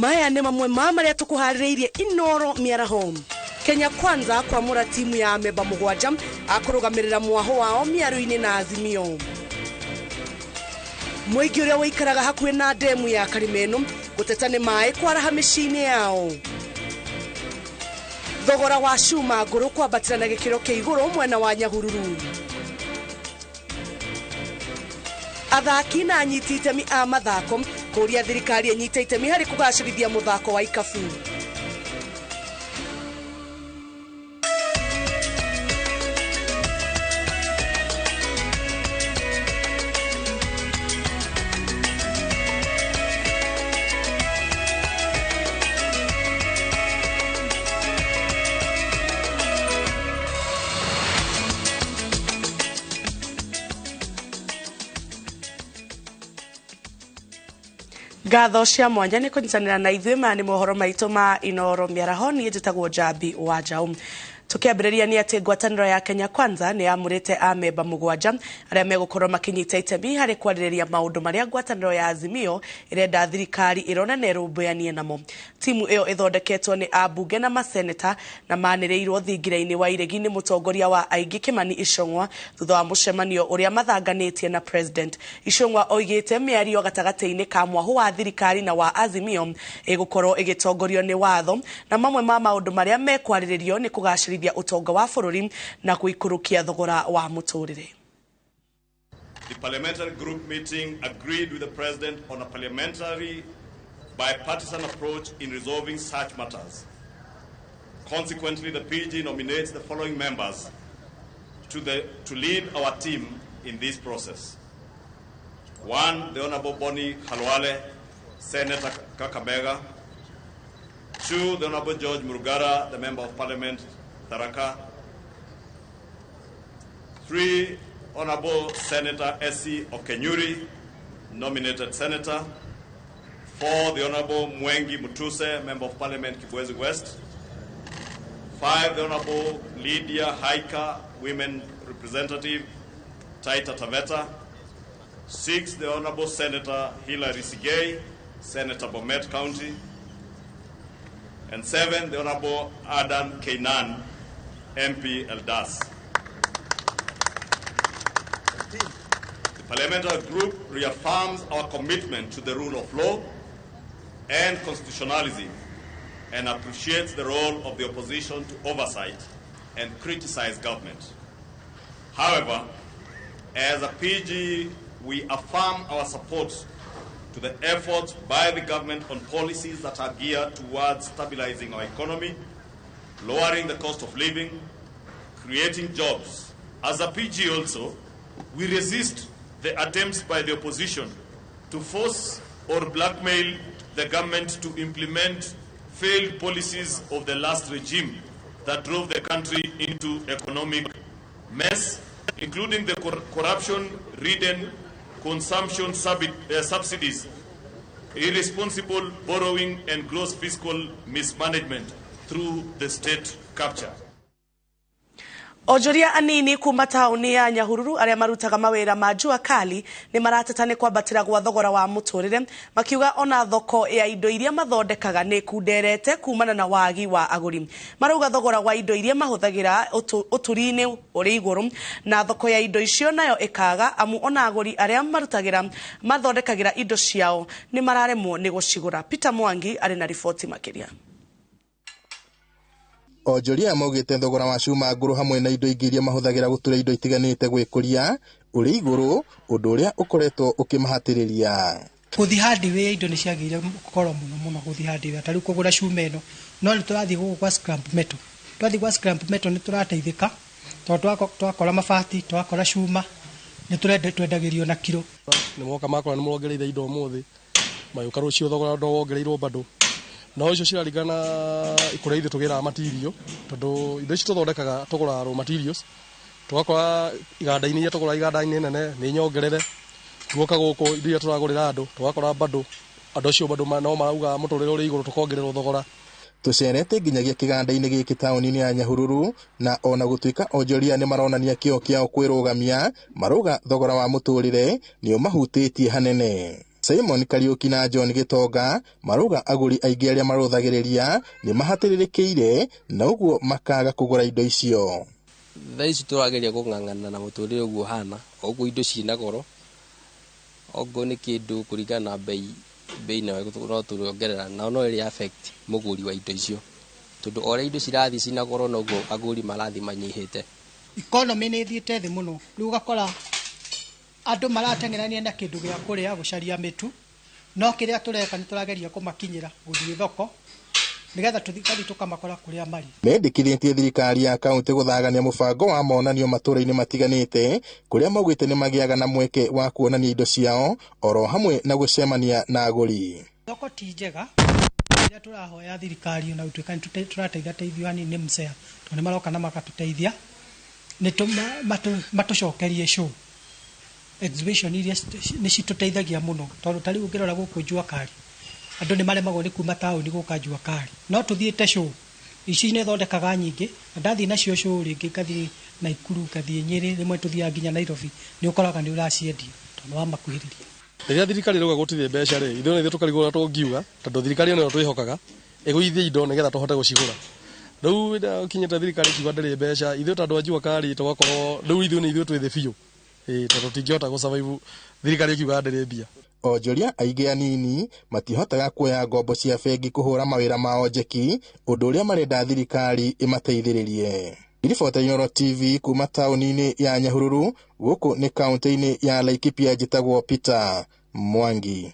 Maya nĩ mamwe ma marĩa tũkũharĩrĩirie Inoro mĩaraho. Kenya Kwanza kwamũra timu ya amemba 7 akũrũgamĩrĩra mwaho wao mĩario-inĩ na Azimio. Mũingĩ ũrĩa ũikaraga hakuhĩ na ndemu ya Karimeno gũteta nĩ maĩ kwaraha mĩciĩ-inĩ yao. Thogora wa cuma ngũrũ kwambatĩra na gĩkĩro kĩa igũrũ mwena wa Nyahururu. Athaki na anyiti itemi a mathako kũria thirikari ĩnyite itemi harĩ kũgacĩrithia mũthako wa ikabu. Ngatho cia mwanya nĩ kũnyitanĩra na ithuĩ. Maya nĩ mohoro maitũ ma Inoro mĩaraho. Niĩ njĩtagwo Njambi wa Njaũ. Tukiambĩrĩria nĩ atĩ ngwatanĩro ya Kenya Kwanza nĩ yamũrĩte amemba 7 arĩa megũkorwo makĩnyita itemi harĩ kwarĩrĩria maũndũ marĩa ngwatanĩro ya Azimio ĩrenda thirikari ĩrone na ĩrũmbũyanie namo. Timu ĩyo ĩthondeketwo nĩ ambunge na maseneta na manĩrĩirwo thingira-inĩ wa iregi nĩ mũtongoria wa aingĩ Kimani Ichung'wa thutha wa mũcemanio ũrĩa mathanganĩtie na president. Ichung'wa oigĩte mĩario gatagatĩ-inĩ ka mwahũ wa thirikari na wa Azimio ĩgũkorwo ĩgĩtongorio nĩ watho na mamwe ma maũndũ marĩa mekwarĩrĩrio nĩ kũgacĩrithia ũtonga wa bũrũri na gũikũrũkia thogora wa mũtũrĩre. The parliamentary group meeting agreed with the president on a parliamentary bipartisan approach in resolving such matters. Consequently, the PG nominates the following members to lead our team in this process. 1, the Honorable Bonnie Khalwale, Senator Kakamega. 2, the Honorable George Murugara, the Member of Parliament, Tharaka. 3, Honorable Senator Essie Okenyuri, nominated senator. 4, the Honorable Mwengi Mutuse, Member of Parliament, Kibwezi West. 5, the Honorable Lydia Haika, Women Representative, Taita Taveta. 6, the Honorable Senator Hilary Sigei, Senator Bomet County. And 7, the Honorable Adan Keynan, MP Eldas. The parliamentary group reaffirms our commitment to the rule of law and constitutionalism and appreciates the role of the opposition to oversight and criticize government. However, as a PG, we affirm our support to the efforts by the government on policies that are geared towards stabilizing our economy, lowering the cost of living, creating jobs. As a PG also, we resist the attempts by the opposition to force or blackmail the government to implement failed policies of the last regime that drove the country into economic mess, including the corruption-ridden consumption subsidies, irresponsible borrowing, and gross fiscal mismanagement through the state capture. Onjoria anini kuma tauni ya Nyahururu arĩa marutaga mawĩra ma jua kali nĩ marateta nĩ kwambatĩra gwa thogora wa mũtũrĩre, makiuga ona thoko ya indo iria mathondekaga nĩ kunderete kumana na wagi wa agũri. Marauga thogora wa indo iria mahũthagĩra ũturi-inĩ ũrĩ igũrũ na thoko ya indo icio nayo ĩkaga, amu ona agũri arĩa marutagĩra mathondekagĩra indo ciao nĩ mararemwo nĩ gũcigũra. Peter Mwangi arĩ na riboti makĩria. Onjoria maugĩte thogora wa cuma ngũrũ hamwe na indo ingĩ iria mahũthagĩra gũtura indo itiganĩte gwĩkũria ũrĩ igũrũ, ũndũ ũrĩa ũkoretwo ũkĩmahatĩrĩria. Gũthiĩ hardware indo nĩ ciagĩire goro mũno mũno gũthiĩ hardware, ta rĩu kũgũra cuma ĩno, no nĩ tũrathiĩ gũkũ kwa scrap metal. Twathiĩ kwa scrap metal nĩ tũrateithĩka tondũ twakora mabati, twakora cuma, nĩ twendagĩrio na kiro. Nĩ moka makora nĩ mongereire indo ũmũthĩ, magĩũka rũciũ thogora ndowongereirwo bado. No icio ciraringana kũrĩa ithuĩ tũgĩraga material, tondũ indo ici tũthondekaga tũgũraga raw materials, tũgakora iganda-inĩ iria tũgũraga iganda-inĩ nene nĩ nyongerere, tuoka gũkũ indo iria tũragũrĩra andũ tũgakora bado andũ acio bado no marauga mũtũrĩre ũrĩ igũrũ tũkongererwo thogora. Tũcerete nginyagia kĩganda-inĩ gĩkĩ taũni-inĩ ya Nyahururu, na ona gũtuĩka onjoria nĩ maronania kĩo kĩao kwĩrũgamia, marauga thogora wa mũtũrĩre nĩ ũmahutĩtie hanene. Simon Kariuki na John Gitonga marauga agũri aingĩ arĩa marũthagĩrĩria nĩ mahatĩrĩrĩkĩire na ũguo makaga kũgũra indo icio. Thaa ici tũrageria kũng'ang'ana na mũtũrĩre ũguo ũhana, ũguo indo ciĩna goro, okorwo nĩ kĩndũ kũringana na bei, bei nayo no tũrongerera na no ĩrĩ affect mũgũri wa indo icio, tondũ o ũrĩa indo cirathiĩ ciĩna goro noguo agũri marathiĩ manyihĩte. Economy nĩ ĩthiĩte thĩ mũno, rĩu ũgakora andũ marateng'erania na kĩndũ gĩa kũrĩa gũcaria mĩtu, no kĩrĩa tũreka nĩ tũrageria kũmakinyĩra gũthiĩ thoko nĩgetha tũthiĩ tũkamakora kũrĩa marĩ. Mendekithĩtie thirikari ya kaunti gũthagania mũbango wa monanio matũũra-inĩ matiganĩte kũrĩa maugĩte nĩ magĩaga na mweke wa kuonania indo ciao oro hamwe na gũcemania na agũri. Thoko ti njega, rĩrĩa tũrahoya thirikari ona gũtuĩka nĩ tũrateithateithio hanini nĩ MSEA tondũ nĩ maroka na makatũteithia, nĩ matũcokerie show exhibition iria nĩ citũteithagia mũno, tondũ ta rĩu ũngĩrora gũkũ Jua Kali andũ nĩ maremagwo nĩ kuma taũni gũka Jua Kali, no tũthiĩte show ici nĩ thondekaga nyingĩ, na ndathiĩ nacio show rĩngĩ ngathiĩ Naikuru, ngathiĩ Nyĩrĩ, rĩmwe tũthiaga nginya Nairobi, nĩ ũkoraga nĩ ũraciendia tondũ wamakuhĩrĩria. Rĩrĩa thirikari ĩrauga gũtirĩ mbeca rĩ, ithuĩ nĩ ithuĩ tũkarigwo ũrĩa tũngiuga, tondũ thirikari ĩno nĩyo twĩhokaga ĩgũithie indo nĩgetha tũhote gũcigũra. Rĩu ĩrĩa ũkinyĩte thirikari ĩkiuga ndĩrĩ mbeca, ithuĩ ta andũ a Jua Kali tũgakorwo rĩu ithuĩ nĩ ithuĩ twĩ thĩ biũ, tondũ tũtingĩhota gũ survive thirikari ĩkiuga ndĩrĩ mbia. Onjoria aingĩ anini matihotaga kuoya ngombo cia bengi kũhũra mawĩra mao njeki, ũndũ ũrĩa marenda thirikari ĩmateithĩrĩrie. Riboti ya Inooro TV kuma taũni-inĩ ya Nyahururu, gũkũ nĩ kaunti-inĩ ya Laikipia, njĩtagwo Peter Mwangi.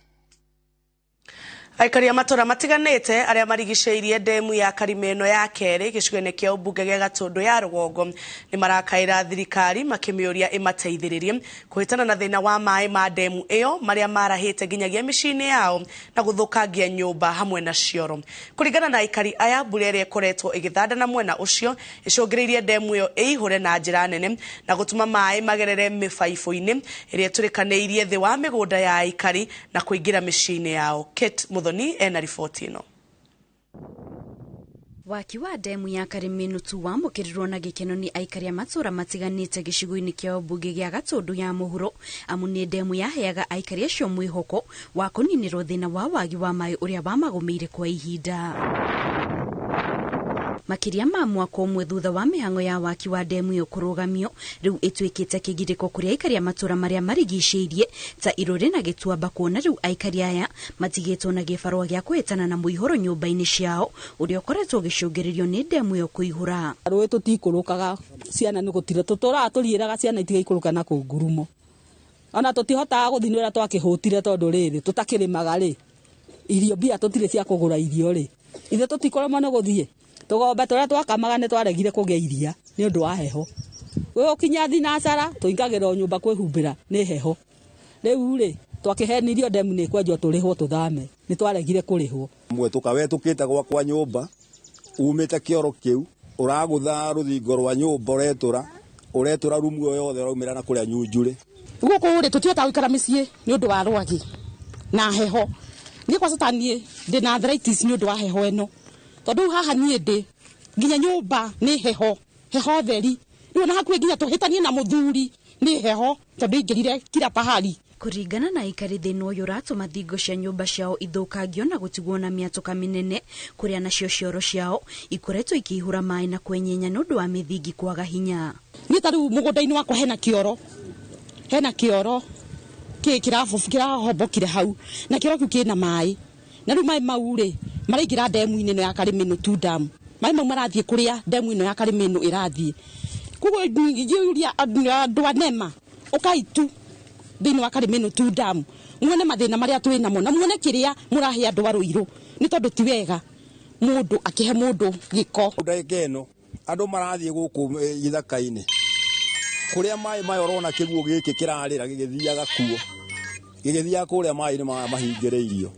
Aikari a matũra matiganĩte arĩa marigicĩirie ndemu ya Karimeno ya kerĩ gĩcigo-inĩ kĩa ũmbunge gĩa Gatũndũ ya rũgongo nĩ marakaĩra thirikari makĩmĩũria ĩmateithĩrĩrie kũhĩtana na thĩna wa maĩ ma ndemu ĩyo marĩa marahĩte nginyagia mĩciĩ-inĩ yao na gũthũkangia nyũmba hamwe na cioro. Kũringana na aikari aya, mbura ĩrĩa ĩkoretwo ĩgĩthanda na mwena ũcio ĩcũngĩrĩirie ndemu ĩyo ĩihũre na njĩra nene na gũtũma maĩ magerere mĩbaibũ-inĩ ĩrĩa ĩtũrĩkanĩirie thĩ wa mĩgũnda ya aikari na kũingĩra mĩciĩ-inĩ yao. Kate Muthoni ena riboti ĩno. Waki wa ndemu ya Karimeno tu wamũkĩrirwo na gĩkeno nĩ aikari a matũũra matiganĩte gĩcigo-inĩ kĩa ũmbunge gĩa Gatũndũ ya mũhuro, amu nĩ ndemu yaheaga aikari acio mwĩhoko wa kũninĩrwo thĩna wa wagi wa maĩ ũrĩa wamagũmĩire kwa ihinda. Makĩria ma mwaka ũmwe thutha wa mĩhang'o ya waki wa ndemu ĩyo kũrũgamio, rĩu ĩtuĩkĩte kĩgirĩko kũrĩ aikari a matũũra marĩa marigicĩirie ta Irũrĩ na Gĩtuamba, kuona rĩu aikari aya matigĩtwo na gĩbarũa gĩa kũhĩtana na mũihũro nyũmba-inĩ ciao ũrĩa ũkoretwo ũgĩcũngĩrĩrio nĩ ndemu ĩyo kũihũra. Rũĩ tũtikũrũkaga, ciana nĩ gũtira tũtũraga tũriĩraga ciana itigaikũrũka na kũu ngurumo, ona tũtihotaga gũthiĩ nĩ ũrĩa twakĩhũtire tondũ rĩrĩ tũtakĩrĩmaga rĩ, irio mbia tũtirĩ cia kũgũra irio rĩ, ithuĩ tũtikũremwo nĩ gũthiĩ. Tũgombe tũrĩa twakamaga nĩ twaregire kũgĩa iria nĩ ũndũ wa heho. Gwĩgũkinya thinacara tũingagĩra o nyũmba kwĩhumbĩra nĩ heho. Rĩu rĩ twakĩhenirio ndemu nĩ kwenjwo tũrĩhwo tũthame, nĩ twaregire kũrĩhwo. Mwetũka wetũkĩte gwakwa nyũmba umĩte kĩoro kĩu ũragũtha rũthingo rwa nyũmba ũretũra ũretũra rumu ĩyo yothe ũraumĩra na kũrĩa nyunjurĩ. Gũkũ rĩ tũtihotaga gũikara mĩciĩ nĩ ũndũ wa rwagĩ na heho. Niĩ kwa cata niĩ ndĩna arthritis nĩ ũndũ wa heho ĩno, tondũ haha niĩ ndĩ nginya nyũmba nĩ heho, heho theri. Rĩu ona hakuhĩ nginya tũhĩtanie na mũthuri nĩ heho tondũ ingĩrire kila pahali. Kũringana na aikari, thĩna ũyũ ũratũma thingo cia nyũmba ciao ithũkangio na gũtigwo na mĩatũka mĩnene, kũrĩa nacio cioro ciao ikoretwo ikĩihũra maĩ na kwenyenya nĩ ũndũ wa mĩthingi kwaga hinya. Niĩ ta rĩu mũgũnda-inĩ wakwa hena kĩoro, hena kĩoro kĩrahombokire hau, na kĩoro kĩu kĩna maĩ, na rĩu maĩ mau rĩ maraingĩra ndemu-inĩ ĩno ya Karimeno tu dam. Maĩ mau marathiĩ kũrĩa ndemu ĩno ya Karimeno ĩrathiĩ. Koguo ingĩũria andũ a NEMA, ũkai tu thĩinĩ wa Karimeno tu dam, muone mathĩna marĩa twĩ namo na muone kĩrĩa mũrahe andũ a Rũirũ, nĩ tondũ ti wega mũndũ akĩhe mũndũ gĩko. Ndagĩka ĩno andũ marathiĩ gũkũ gĩthaka-inĩ kũrĩa maĩ maya ũrona kĩguũ gĩkĩ kĩrarĩra gĩgĩthiaga kuo, gĩgĩthiaga kũrĩa maĩ-inĩ maya mahingĩrĩirio.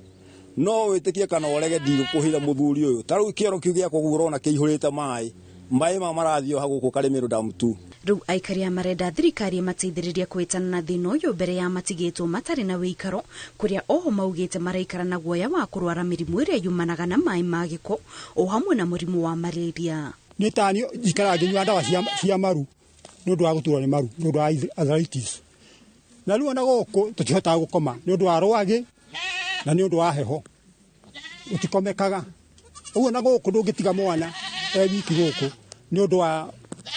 No wĩtĩkie kana ũrege ndigũkũhitha mũthuri ũyũ, ta rĩu kĩoro kĩu gĩakwa ũguo ũrona kĩihũrĩte maĩ, maĩ maya marathiĩ o hau gũkũ Karimeno dam tu. Rĩu aikari aya marenda thirikari ĩmateithĩrĩrie kũhĩtana na thĩna ũyũ mbere ya matigĩtwo matarĩ na wĩikaro, kũrĩa oho maugĩte maraikara na guoya wa kũrwara mĩrimũ ĩrĩa yumanaga na maĩ ma gĩko o hamwe na mũrimũ wa malaria. Niĩ ta niĩ njikaraga ngĩnyua ndawa cia maru nĩ ũndũ wa gũturwo nĩ maru nĩ ũndũ wa arthritis, na rĩu ona gũkũ tũtihotaga gũkoma nĩ ũndũ wa rwagĩ Na nĩ ũndũ wa heho ũtikomekaga ũguo, na gũkũ ndũngĩtiga mwana e wiki gũkũ nĩ ũndũ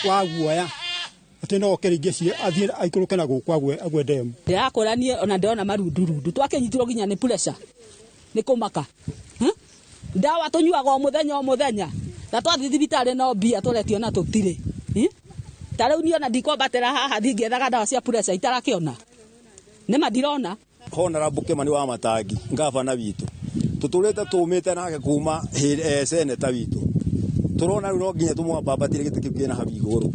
wa guoya atĩ no oke rĩngĩ athiĩ aikũrũke na gũkũ agwe ndemu. Ndĩrakũra niĩ ona ndĩrona marundurundu twakĩnyitirwo nginya nĩ pressure nĩ kũmaka. Ndawa tũnyuaga o mũthenya o mũthenya na twathiĩ thibitarĩ no mbia tũretio na tũtirĩ. Ta rĩu niĩ ona ndikwambatĩra haha thiĩ ngĩethaga ndawa cia pressure itarakĩona nĩma ndirona. Honorable Kimani wa Matangi ngabana witũ tũtũrĩte tũmĩte nake kuma seneta witũ tũrona rĩu no nginya tũmwambambatĩre gĩtĩ kĩu kĩna hau igũrũ.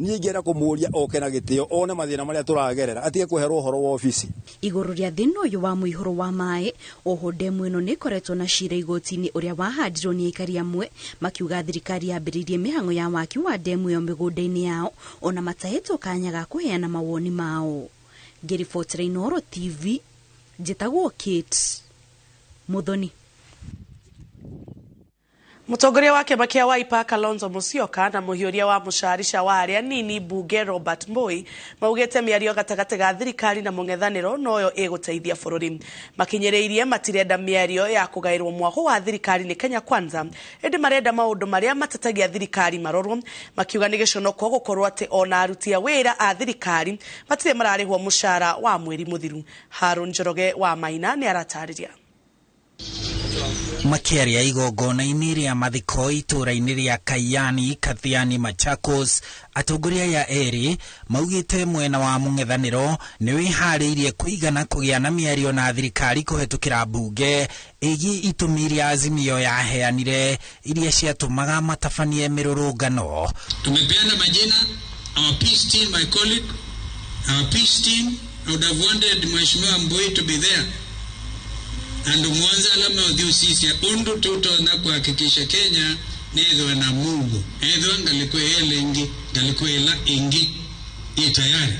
Niĩ ingĩenda kũmũria oke na gĩtĩo one mathĩna marĩa tũragerera atige kweherwo ũhoro wa obici. Igũrũ rĩa thĩna ũyũ wa mũihũro wa maĩ, oho ndemu ĩno nĩ ĩkoretwo na cira igoti-inĩ ũrĩa wahandirwo nĩ aikari amwe makiuga thirikari yambĩrĩirie mĩhang'o ya waki wa ndemu ĩyo mĩgũnda-inĩ yao ona matahetwo kanya ga kũheana mawoni mao. Ngĩribotera Inooro TV, njĩtagwo Kate Muthoni. Mũtongoria wa kĩama kĩa Wiper Kalonzo Musyoka na mũhiũria wa mũcarica wa arĩa nini mbunge Robert Mbui maugĩte mĩario gatagatĩ ga thirikari na mũng'ethanĩro noyo ĩgũteithia bũrũri. Makinyĩrĩirie matirenda mĩario ya kũgaĩrwo mwahũ wa thirikari nĩ Kenya Kwanza, ĩndĩ marenda maũndũ marĩa matetagia thirikari marorwo, makiuga nĩ gĩconoko gũkorwo atĩ ona aruti a wĩra a thirikari matirĩ mararĩhwo mũcara wa mweri mũthiru. Harun Njoroge wa Maina nĩ aratarĩria. Makĩaria igongona-inĩ rĩa mathiko itũũra-inĩ rĩa Kaiani, Kathiani, Machakos, atongoria aya erĩ maugĩte mwena wa mũng'ethanĩro nĩ wĩharĩirie kũigana kũgĩa na mĩario na thirikari kũhetũkĩra mbunge ĩgiĩ itũmi iria Azimio yaheanire iria ciatũmaga matabanie mĩrũrũngano. Tumepeana majina, our peace team, my colleague, our peace team, I would have wanted Mheshimiwa Mbui to be there. Andu mwanza alama uthiusisia undu tutona kuhakikisha Kenya nethwa na Mungu ethwa ngalikwe ele ingi ngalikwe ela ingi itayari.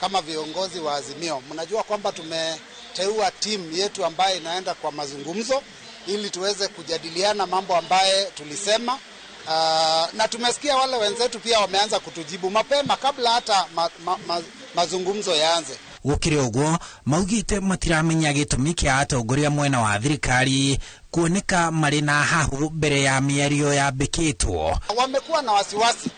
Kama viongozi wa Azimio mnajua kwamba tumeteua timu yetu ambaye inaenda kwa mazungumzo ili tuweze kujadiliana mambo ambaye tulisema. Na tumesikia wale wenzetu pia wameanza kutujibu mapema kabla hata mazungumzo yaanze. Gũkĩrĩ ũguo maugĩte matiramenya gĩtũmi kĩa atongoria mwena wa thirikari kuoneka marĩ na hahu mbere ya mĩario yambĩkĩtwo. Wamekuwa na wasiwasi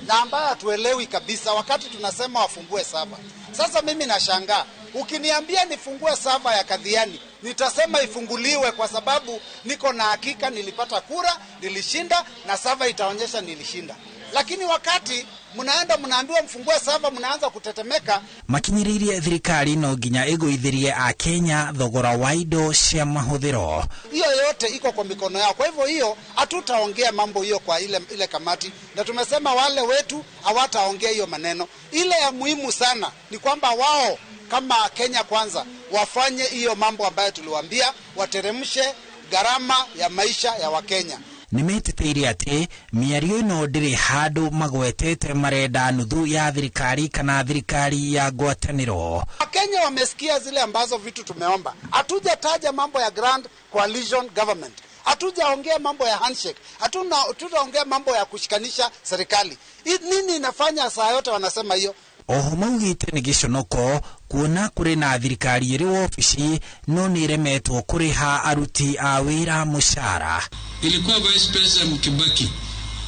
na ambayo hatuelewi kabisa wakati tunasema wafungue saba. Sasa mimi nashangaa, ukiniambia nifungue saba ya Kadhiani, nitasema ifunguliwe kwa sababu niko na hakika nilipata kura, nilishinda na saba itaonyesha nilishinda. Lakini wakati mnaenda mnaambiwa mfungue saba mnaanza kutetemeka. Makinyiririe thirikari no nginya ĩgũithirie a Kenya thogora wa indo cia mahũthĩro. Hiyo yote iko kwa mikono yao. Kwa hivyo hiyo hatutaongea mambo hiyo kwa ile kamati, na tumesema wale wetu hawataongea hiyo maneno. Ile ya muhimu sana ni kwamba wao kama Kenya Kwanza wafanye hiyo mambo ambayo tuliwaambia, wateremshe gharama ya maisha ya Wakenya. Nĩmetĩtĩire atĩ mĩario ĩno ndĩrĩ handũ magwetete marenda nuthu ya thirikari kana thirikari ya ngwatanĩro. Wakenya wamesikia zile ambazo vitu tumeomba. Hatujataja mambo ya Grand Coalition Government. Hatujaongea mambo ya handshake. Hatutaongea mambo ya kushikanisha serikali. Nini inafanya saa yote wanasema hiyo? Oho maugĩte nĩ gĩconoko kuona kũrĩ na thirikari ĩrĩ wobici no nĩĩremetwo kũrĩha aruti a wĩra mũcara. Ilikuwa Vice President Kibaki,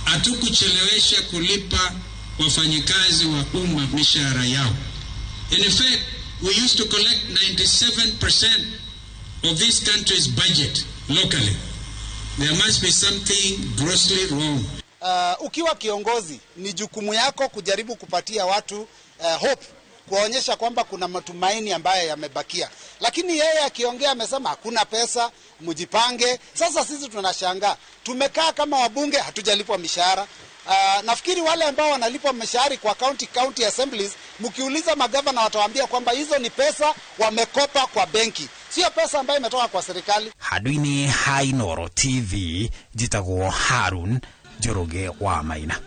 hatukuchelewesha kulipa wafanyikazi wa umma mishahara yao. In fact, we used to collect 97% of this country's budget locally. There must be something grossly wrong. Ukiwa kiongozi ni jukumu yako kujaribu kupatia watu hope, kuwaonyesha kwamba kuna matumaini ambayo yamebakia. Lakini yeye akiongea amesema hakuna pesa, mjipange. Sasa sisi tunashangaa. Tumekaa kama wabunge hatujalipwa mishahara. Nafikiri wale ambao wanalipwa mishahara kwa county assemblies, mkiuliza magavana watawaambia kwamba hizo ni pesa wamekopa kwa benki, sio pesa ambayo imetoka kwa serikali. Handũ-inĩ ha Inooro TV, njĩtagwo Harun Njoroge wa Maina.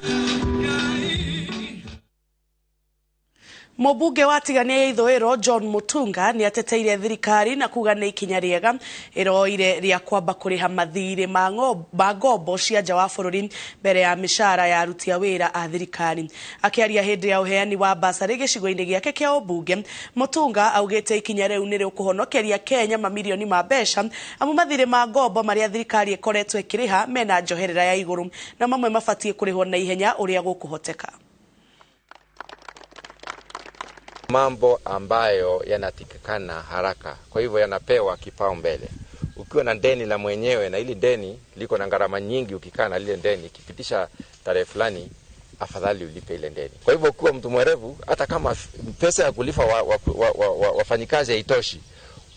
Mũmbunge wa Tigania ya Ithũĩro John Mutunga nĩ ateteire thirikari na kuga nĩ ikinya rĩega ĩroire rĩa kwamba kũrĩha mathirĩ ma ngombo cia nja wa bũrũri mbere ya mĩcara ya aruti a wĩra a thirikari. Akĩaria hĩndĩ ya ũheani wa basarĩ gĩcigo-inĩ gĩake kĩa ũmbunge, Mutunga augĩte ikinya rĩu nĩ rĩkũhonokeria Kenya mamirioni ma mbeca amu mathirĩ ma ngombo marĩa thirikari ĩkoretwo ĩkĩrĩha mena njoherera ya igũrũ na mamwe mabatiĩ kũrĩhwo na ihenya ũrĩa gũkũhoteka. Mambo ambayo yanatikikana haraka, kwa hivyo yanapewa kipaumbele. Ukiwa na deni la mwenyewe na ili deni liko na gharama nyingi, ukikaa na lile deni ikipitisha tarehe fulani, afadhali ulipe ile deni. Kwa hivyo ukiwa mtu mwerevu, hata kama pesa ya kulipa wafanyikazi haitoshi,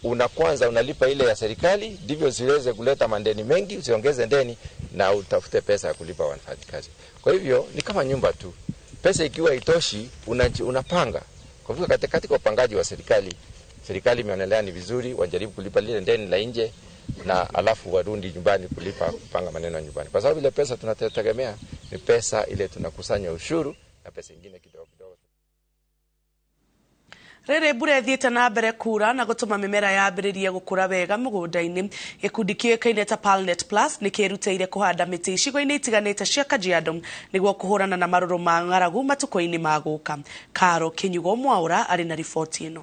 una kwanza unalipa ile ya serikali, ndivyo usiweze kuleta mandeni mengi, usiongeze deni na utafute pesa ya kulipa wafanyikazi. Kwa hivyo ni kama nyumba tu, pesa ikiwa haitoshi unapanga. Kwa hivyo katika upangaji wa serikali, serikali imeonelea ni vizuri wajaribu kulipa lile deni la nje na alafu warundi nyumbani kulipa, kupanga maneno ya nyumbani, kwa sababu ile pesa tunategemea ni pesa ile tunakusanya ushuru na pesa nyingine kidogo kidogo. Rĩrĩ mbura ĩthiĩte na mbere kura na gũtũma mĩmera yambĩrĩrie gũkũra wega mũgũnda-inĩ, gĩkundi kĩũĩkaine ta Palnet Plus nĩ kĩrutĩire kũhanda mĩtĩ icigo-inĩ itiganĩte cia Kajiado nĩguo kũhũrana na marũrũ ma ng'aragu matukũ-inĩ ma gũka. Karo Kĩnyugo Mwaũra arĩ na riboti ĩno.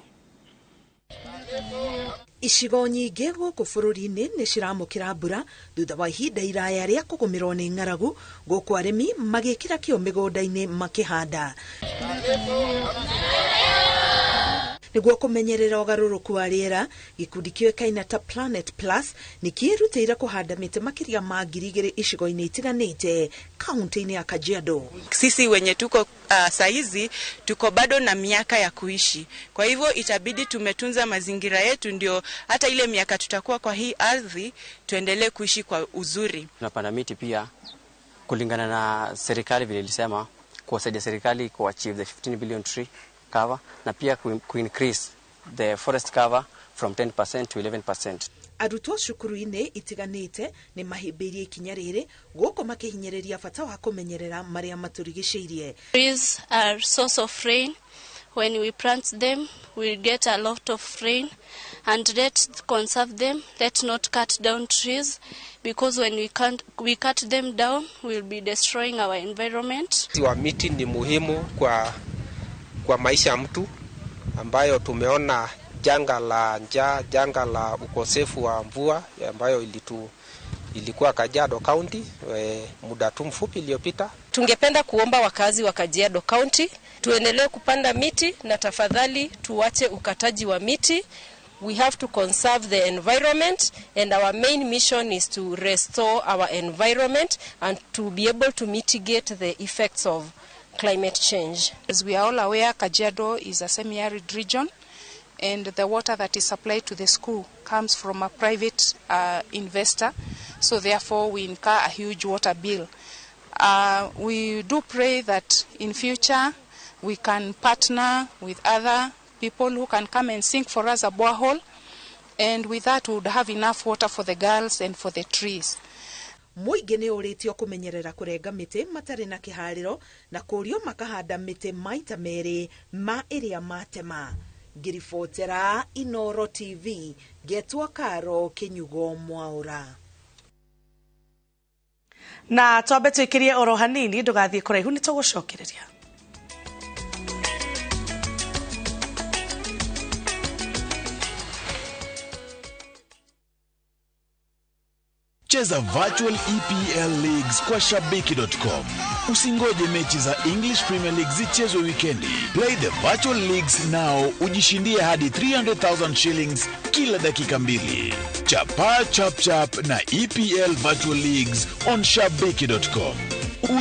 Icigo nyingĩ gũkũ bũrũri-inĩ nĩ ciramũkĩra mbura thutha wa ihinda iraya rĩa kũgũmĩrwo nĩ ng'aragu, gũkũ arĩmi magĩkĩra kĩo mĩgũnda-inĩ makĩhanda. Nĩguo kũmenyerera ũgarũrũku wa rĩera, gĩkundi kĩũĩkaine ta Planet Plus nĩ kĩĩrutĩire kũhanda mĩtĩ makĩria ma 2,000 icigo-inĩ itiganĩte kaunti-inĩ ya Kajiado. Sisi wenye tuko saizi tuko bado na miaka ya kuishi, kwa hivyo itabidi tumetunza mazingira yetu, ndio hata ile miaka tutakuwa kwa hii ardhi tuendelee kuishi kwa uzuri. Tunapanda miti pia kulingana na serikali vile ilisema, kuwasaidia serikali ku achieve the 15 billion tree cover na pia ku increase the forest cover from 10% to 11%. Arutwo cukuru-inĩ itiganĩte nĩ mahĩmbĩirie ikinya rĩrĩ gũkũ makĩhinyĩrĩria bata wa kũmenyerera marĩa matũrigicĩirie. Trees are source of rain. When we plant them, we get a lot of rain, and let's conserve them. Let's not cut down trees, because when we cut them down, we'll be destroying our environment. Wa miti ni muhimu kwa maisha mtu, ambayo tumeona janga la njaa, janga la ukosefu wa mvua ambayo ilikuwa Kajiado County muda tu mfupi iliyopita. Tungependa kuomba wakazi wa Kajiado County tuendelee kupanda miti na tafadhali tuache ukataji wa miti. We have to conserve the environment, and our main mission is to restore our environment and to be able to mitigate the effects of climate change. As we are all aware, Kajiado is a semi-arid region, and the water that is supplied to the school comes from a private investor, so therefore we incur a huge water bill. We do pray that in future we can partner with other people who can come and sink for us a borehole, and with that we would have enough water for the girls and for the trees. Mũingĩ nĩ ũrĩtio kũmenyerera kũrenga mĩtĩ matarĩ na kĩharĩro na kũrio makahanda mĩtĩ maita merĩ ma ĩrĩa matema. Ngĩribotera Inoro TV, ngetwo Karo Kĩnyugo Mwaũra. Na twambe twĩkĩrie oro hanini, ndũgathiĩ kũraihu nĩ tũgũcokereria. Cheza Virtual EPL Leagues kwa Shabiki.com. Usingoje mechi za English Premier League zichezwe wikendi. Play the Virtual Leagues now, ujishindie hadi 300,000 shillings kila dakika mbili. Chapa chap chap na EPL Virtual Leagues on Shabiki.com.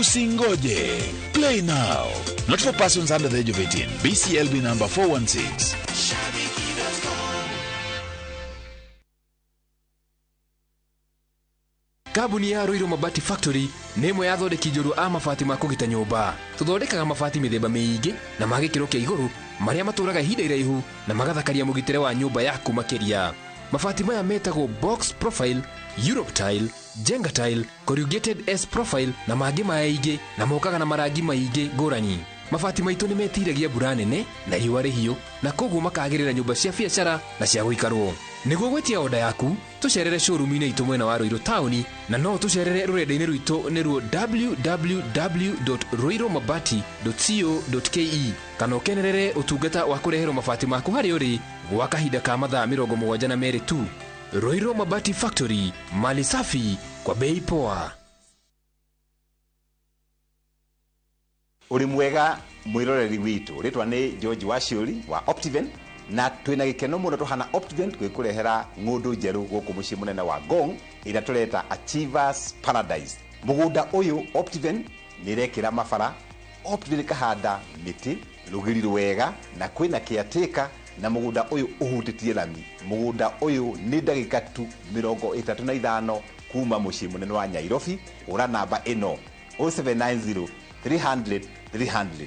Usingoje. Play now. Not for persons under the age of 18. BCLB number 416. Kambuni ya Ruiru Mabati Factory nĩ ĩmwe ya athondeki njorua a mabati ma kũgita nyũmba. Tũthondekaga mabati mĩthemba mĩingĩ na ma gĩkĩro kĩa igũrũ marĩa matũraga ihinda iraihu na magathakaria mũgitĩre wa nyũmba yaku makĩria. Mabati maya metagwo box profile, Europe tile, Jenga tile, corrugated S profile na mangĩ maingĩ, na mokaga na marangi maingĩ ngũrani. Mabati maitũ nĩ metiragia mbura nene na riũa rĩhiũ, na koguo makagĩrĩra nyũmba cia biacara na cia gũikarwo. Nĩguo gwĩtia oda yaku, tũcerere showroom-inĩ itũ mwena wa Ruiru taũni, na no tũcerere rũrenda-inĩ rwitũ nĩruo www.ruirumabati.co.ke, kana ũkenerere ũtungata wa kũreherwo mabati maku harĩa ũrĩ gwa kahinda ka mathaa 72 tu. Ruiru Mabati Factory, mali safi kwa bei poa. Uri mwega mwiroreri witu, ritwa ni George Waciuri wa Optiven, na twina gikeno muno tuhana Optiven twikurehera ng'undu njeru guku mucii munene wa Ngong ira tureta Achievers Paradise. Mugunda uyu Optiven nirekira mabara, Optiven kahanda miti rugiri rwega na kwina kiateka, na mugunda uyu uhutitie lami. Mugunda uyu ni ndagika tu 35 kuma mucii munene wa Nairobi. Ura namba ino 0790 300 300.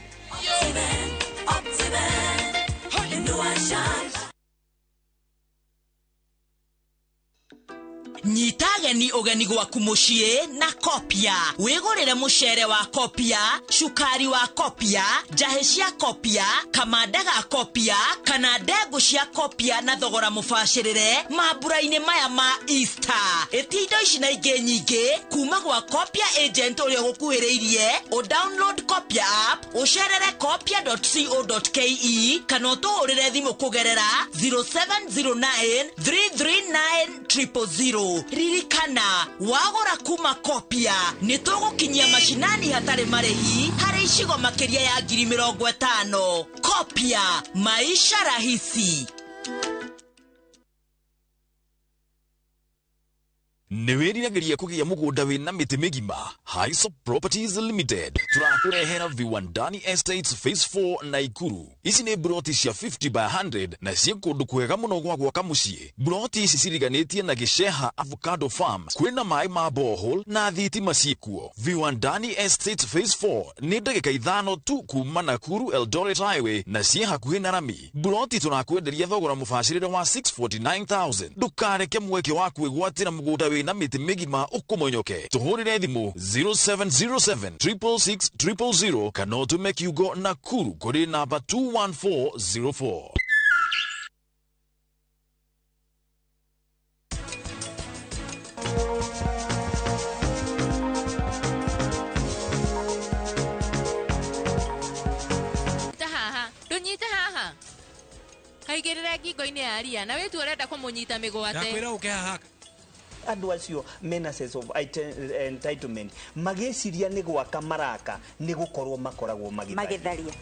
Nyita ageni ũgeni gwaku mũciĩ na Kopia. Wĩgũrĩre mũcere wa Kopia, cukari wa Kopia, njahĩ cia Kopia, kamanda ga Kopia, kana ndengũ cia Kopia na thogora mũbacĩrĩre mambura-inĩ maya ma Easter. Ĩtia indo ici na ingĩ nyingĩ kuma gwa Kopia agent ũrĩa ũgũkuhĩrĩirie. Ũ download Kopia app, ũcerere kopia.co.ke kana ũtũhũrĩre thimũ kũgerera 0709 339 000. Ririkana, wagũra kuma Kopia nĩ tũgũkinyia macinani hatarĩ marĩhi harĩ icigo makĩria ya 50,000. Kopia, maisha rahisi. Nĩ wĩriragĩria kũgĩa mũgũnda wĩna mĩtĩ mĩgima? Hisop Properties Limited tũrakũrehera Viwandani Estates Phase 4 Naikuru. Ici nĩ broti cia 50 by 100 na ciĩ kũndũ kwega mũno gwa gwaka mũciĩ. Broti ici ciriganĩtie na Gĩceha Avocado Farm, kwĩna maĩ ma borehole na thitima ciĩkuo. Viwandani Estates Phase 4 nĩ ndagĩka 5 tu kuma Nakuru Eldoret Highway na ciĩ hakuhĩ na rami. Broti tũrakwenderia thogora mũbacĩrĩre wa 649,000. Ndũkareke mweke wa kwĩgwatĩra mũgũnda wĩna na mĩtĩ mĩgima ũkũmonyoke. Tũhũrĩre thimũ 0707 666 000 kana ũtũme kiugo Nakuru kũrĩ namba 21404. Ta haha, ndũnyite haha. Kaigĩrĩre ngingo-inĩ ya ria na wĩtue ũrenda kũmũnyita mĩgwate. Ndakwĩra ũke haha. Andũ acio mena sense of entitlement magĩciria nĩ gwaka maraka nĩ gũkorwo makoragwo magĩtharia.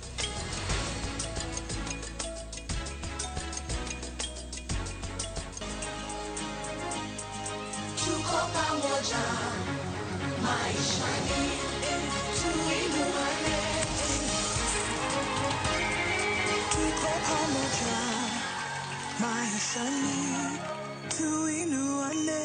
Tuko pamoja maishani, tuinuane. Tuko pamoja maishani, tuinuane.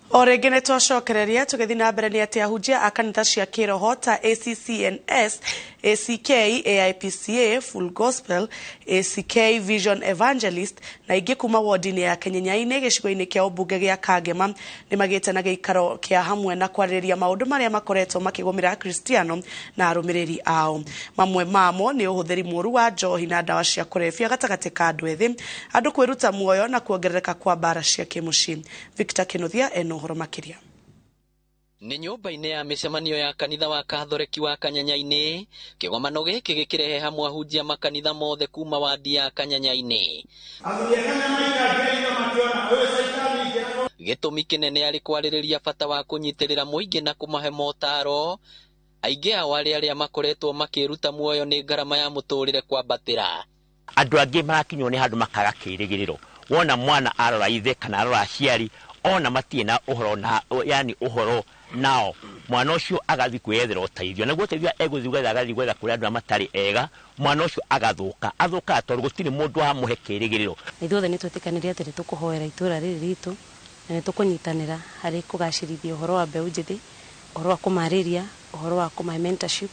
O rĩngĩ nĩ twacokereria tũgĩthiĩ na mbere nĩ atĩ ahunjia a kanitha cia kĩroho ta ACCNS, ACK, AIPCA, Full Gospel, ACK Vision Evangelist na ingĩ kuma wodi-inĩ ya Kenyenyainĩ gĩcigo-inĩ kĩa ũmbunge gĩa Kangema nĩ magĩte na gĩikaro kĩa hamwe na kwarĩrĩria maũndũ marĩa makoretwo makĩgũmĩra Akristiano na arũmĩrĩri ao. Mamwe mamo nĩ ũhũthĩri mũũru wa njohi na ndawa cia kũrebia gatagatĩ ka andũ ethĩ, andũ kwĩruta muoyo na kuongerereka kwa mbara cia kĩmũciĩ. Victor Kinuthia ena ũhoro makĩria. Nĩ nyũmba-inĩ ya mĩcemanio ya kanitha wa Kathoreki wa Kanyanyainĩ, kĩgomano gĩkĩ gĩkĩrehe hamwe ahunjia makanitha mothe kuma wadi ya Kanyanyainĩ. Gĩtũmi kĩnene arĩ kwarĩrĩria bata wa kũnyitĩrĩra mũingĩ na kũmahe motaro. Aingĩ ao arĩ arĩa makoretwo makĩruta muoyo nĩ ngarama ya mũtũrĩre kwambatĩra. Andũ angĩ marakinywo nĩ handũ makaga kĩrĩgĩrĩro. Wona mwana arora ithe kana arora aciari, ona matirĩ na ũhoro na yani ũhoro nao, mwana ũcio agathiĩ kwĩyethera ũteithio, naguo ũteithio egũthiĩ gwetha agathiĩ gwetha kũrĩ andũ arĩa matarĩ ega, mwana ũcio agathũka athũkaga tondũ gũtirĩ mũndũ wamũhe kĩrĩgĩrĩro. Ithuothe nĩ twĩtĩkanĩire atĩ nĩ tũkũhoera itũũra rĩrĩ ritũ na nĩ tũkũnyitanĩra harĩ kũgacĩrithia ũhoro wa mbeũ njĩthĩ, ũhoro wa kũmarĩria, ũhoro wa kũmahe mentorship,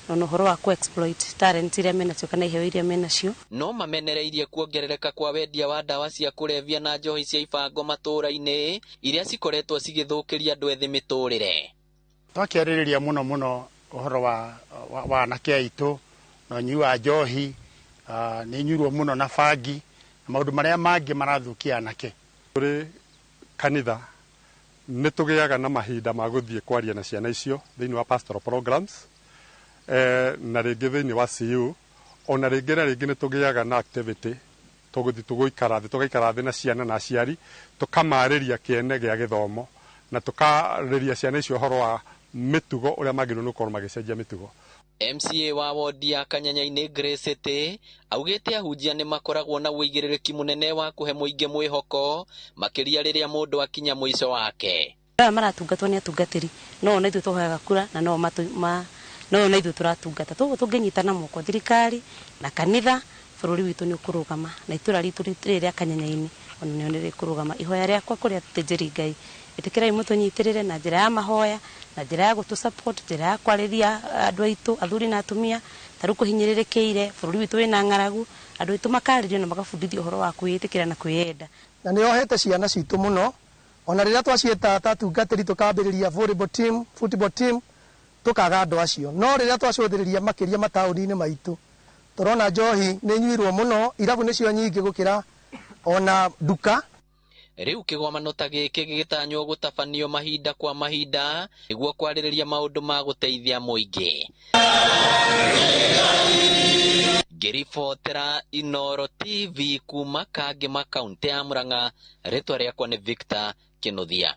na ũhoro wa ku-exploit talent iria menacio kana iheo iria menacio. No mamenereirie kuongerereka kwa wendia wa ndawa cia kũrebia na njohi cia ibango matũũra-inĩ iria cikoretwo cigĩthũkĩria andũ ethĩ mĩtũrĩre. Twakĩarĩrĩria mũno mũno ũhoro wa anake aitũ na ũnyui wa njohi, nĩ inyuirwo mũno na bangi na maũndũ marĩa mangĩ marathũkia anake. Tũrĩ kanitha nĩ tũgĩaga na mahinda ma gũthiĩ kwaria na ciana icio thĩinĩ wa pastoral programs, na rĩngĩ thĩinĩ wa CU, ona rĩngĩ na rĩngĩ nĩ tũgĩaga na activity tũgũthiĩ tũgũikara thĩ, tũgaikara thĩ na ciana na aciari, tũkamarĩria kĩene gĩa gĩthomo na tũkarĩria ciana icio ũhoro wa mĩtugo ũrĩa magĩrĩirwo nĩ gũkorwo magĩcenjia mĩtugo. MCA wa wodi ya Kanyanya-inĩ Grace City augĩte ahunjia nĩ makoragwo na ũigĩrĩrĩki mũnene wa kũhe mũingĩ mwĩhoko makĩria rĩrĩa mũndũ akinya mũico wake. Aya maratungatwo nĩ atungatĩri no ona ithuĩ tũhoyaga kura na no no ona ithuĩ tũratungata, toguo tũngĩnyitana moko thirikari na kanitha bũrũri witũ nĩ ũkũrũgama na itũra ritũ rĩrĩ rĩa Kanyanya-inĩ ona nĩo nĩ rĩkũrũgama. Ihoya rĩakwa kũrĩ athĩnjĩri Ngai, ĩtĩkĩrai mũtũnyitĩrĩre na njĩra ya mahoya, na njĩra ya gũtũ support, njĩra ya kwarĩria andũ aitũ athuri na atumia ta rĩu kũhinyĩrĩrĩkĩire bũrũri witũ wĩna ng'aragu, andũ aitũ makarĩrio na magabundithio ũhoro wa kwĩĩtĩkĩra na kwĩyenda. Na nĩ yohete ciana citũ mũno, ona rĩrĩa twaciĩta ta atungatĩri tũkambĩrĩria volleyball team, football team, tũkaga andũ acio, no rĩrĩa twacũthĩrĩria makĩria mataũni-inĩ maitũ tũrona njohi nĩ inyuirwo mũno, irabu nĩcio nyingĩ gũkĩra ona nduka. Rĩu kĩgomano ta gĩkĩ gĩgĩtanywo gũtabanio mahinda kwa mahinda nĩguo kwarĩrĩria maũndũ ma gũteithia mũingĩ. Ngĩribotera Inooro TV kuma Kangema kaũntĩ ya Murang'a, rĩtwa rĩakwa nĩ Victor Kĩnuthia.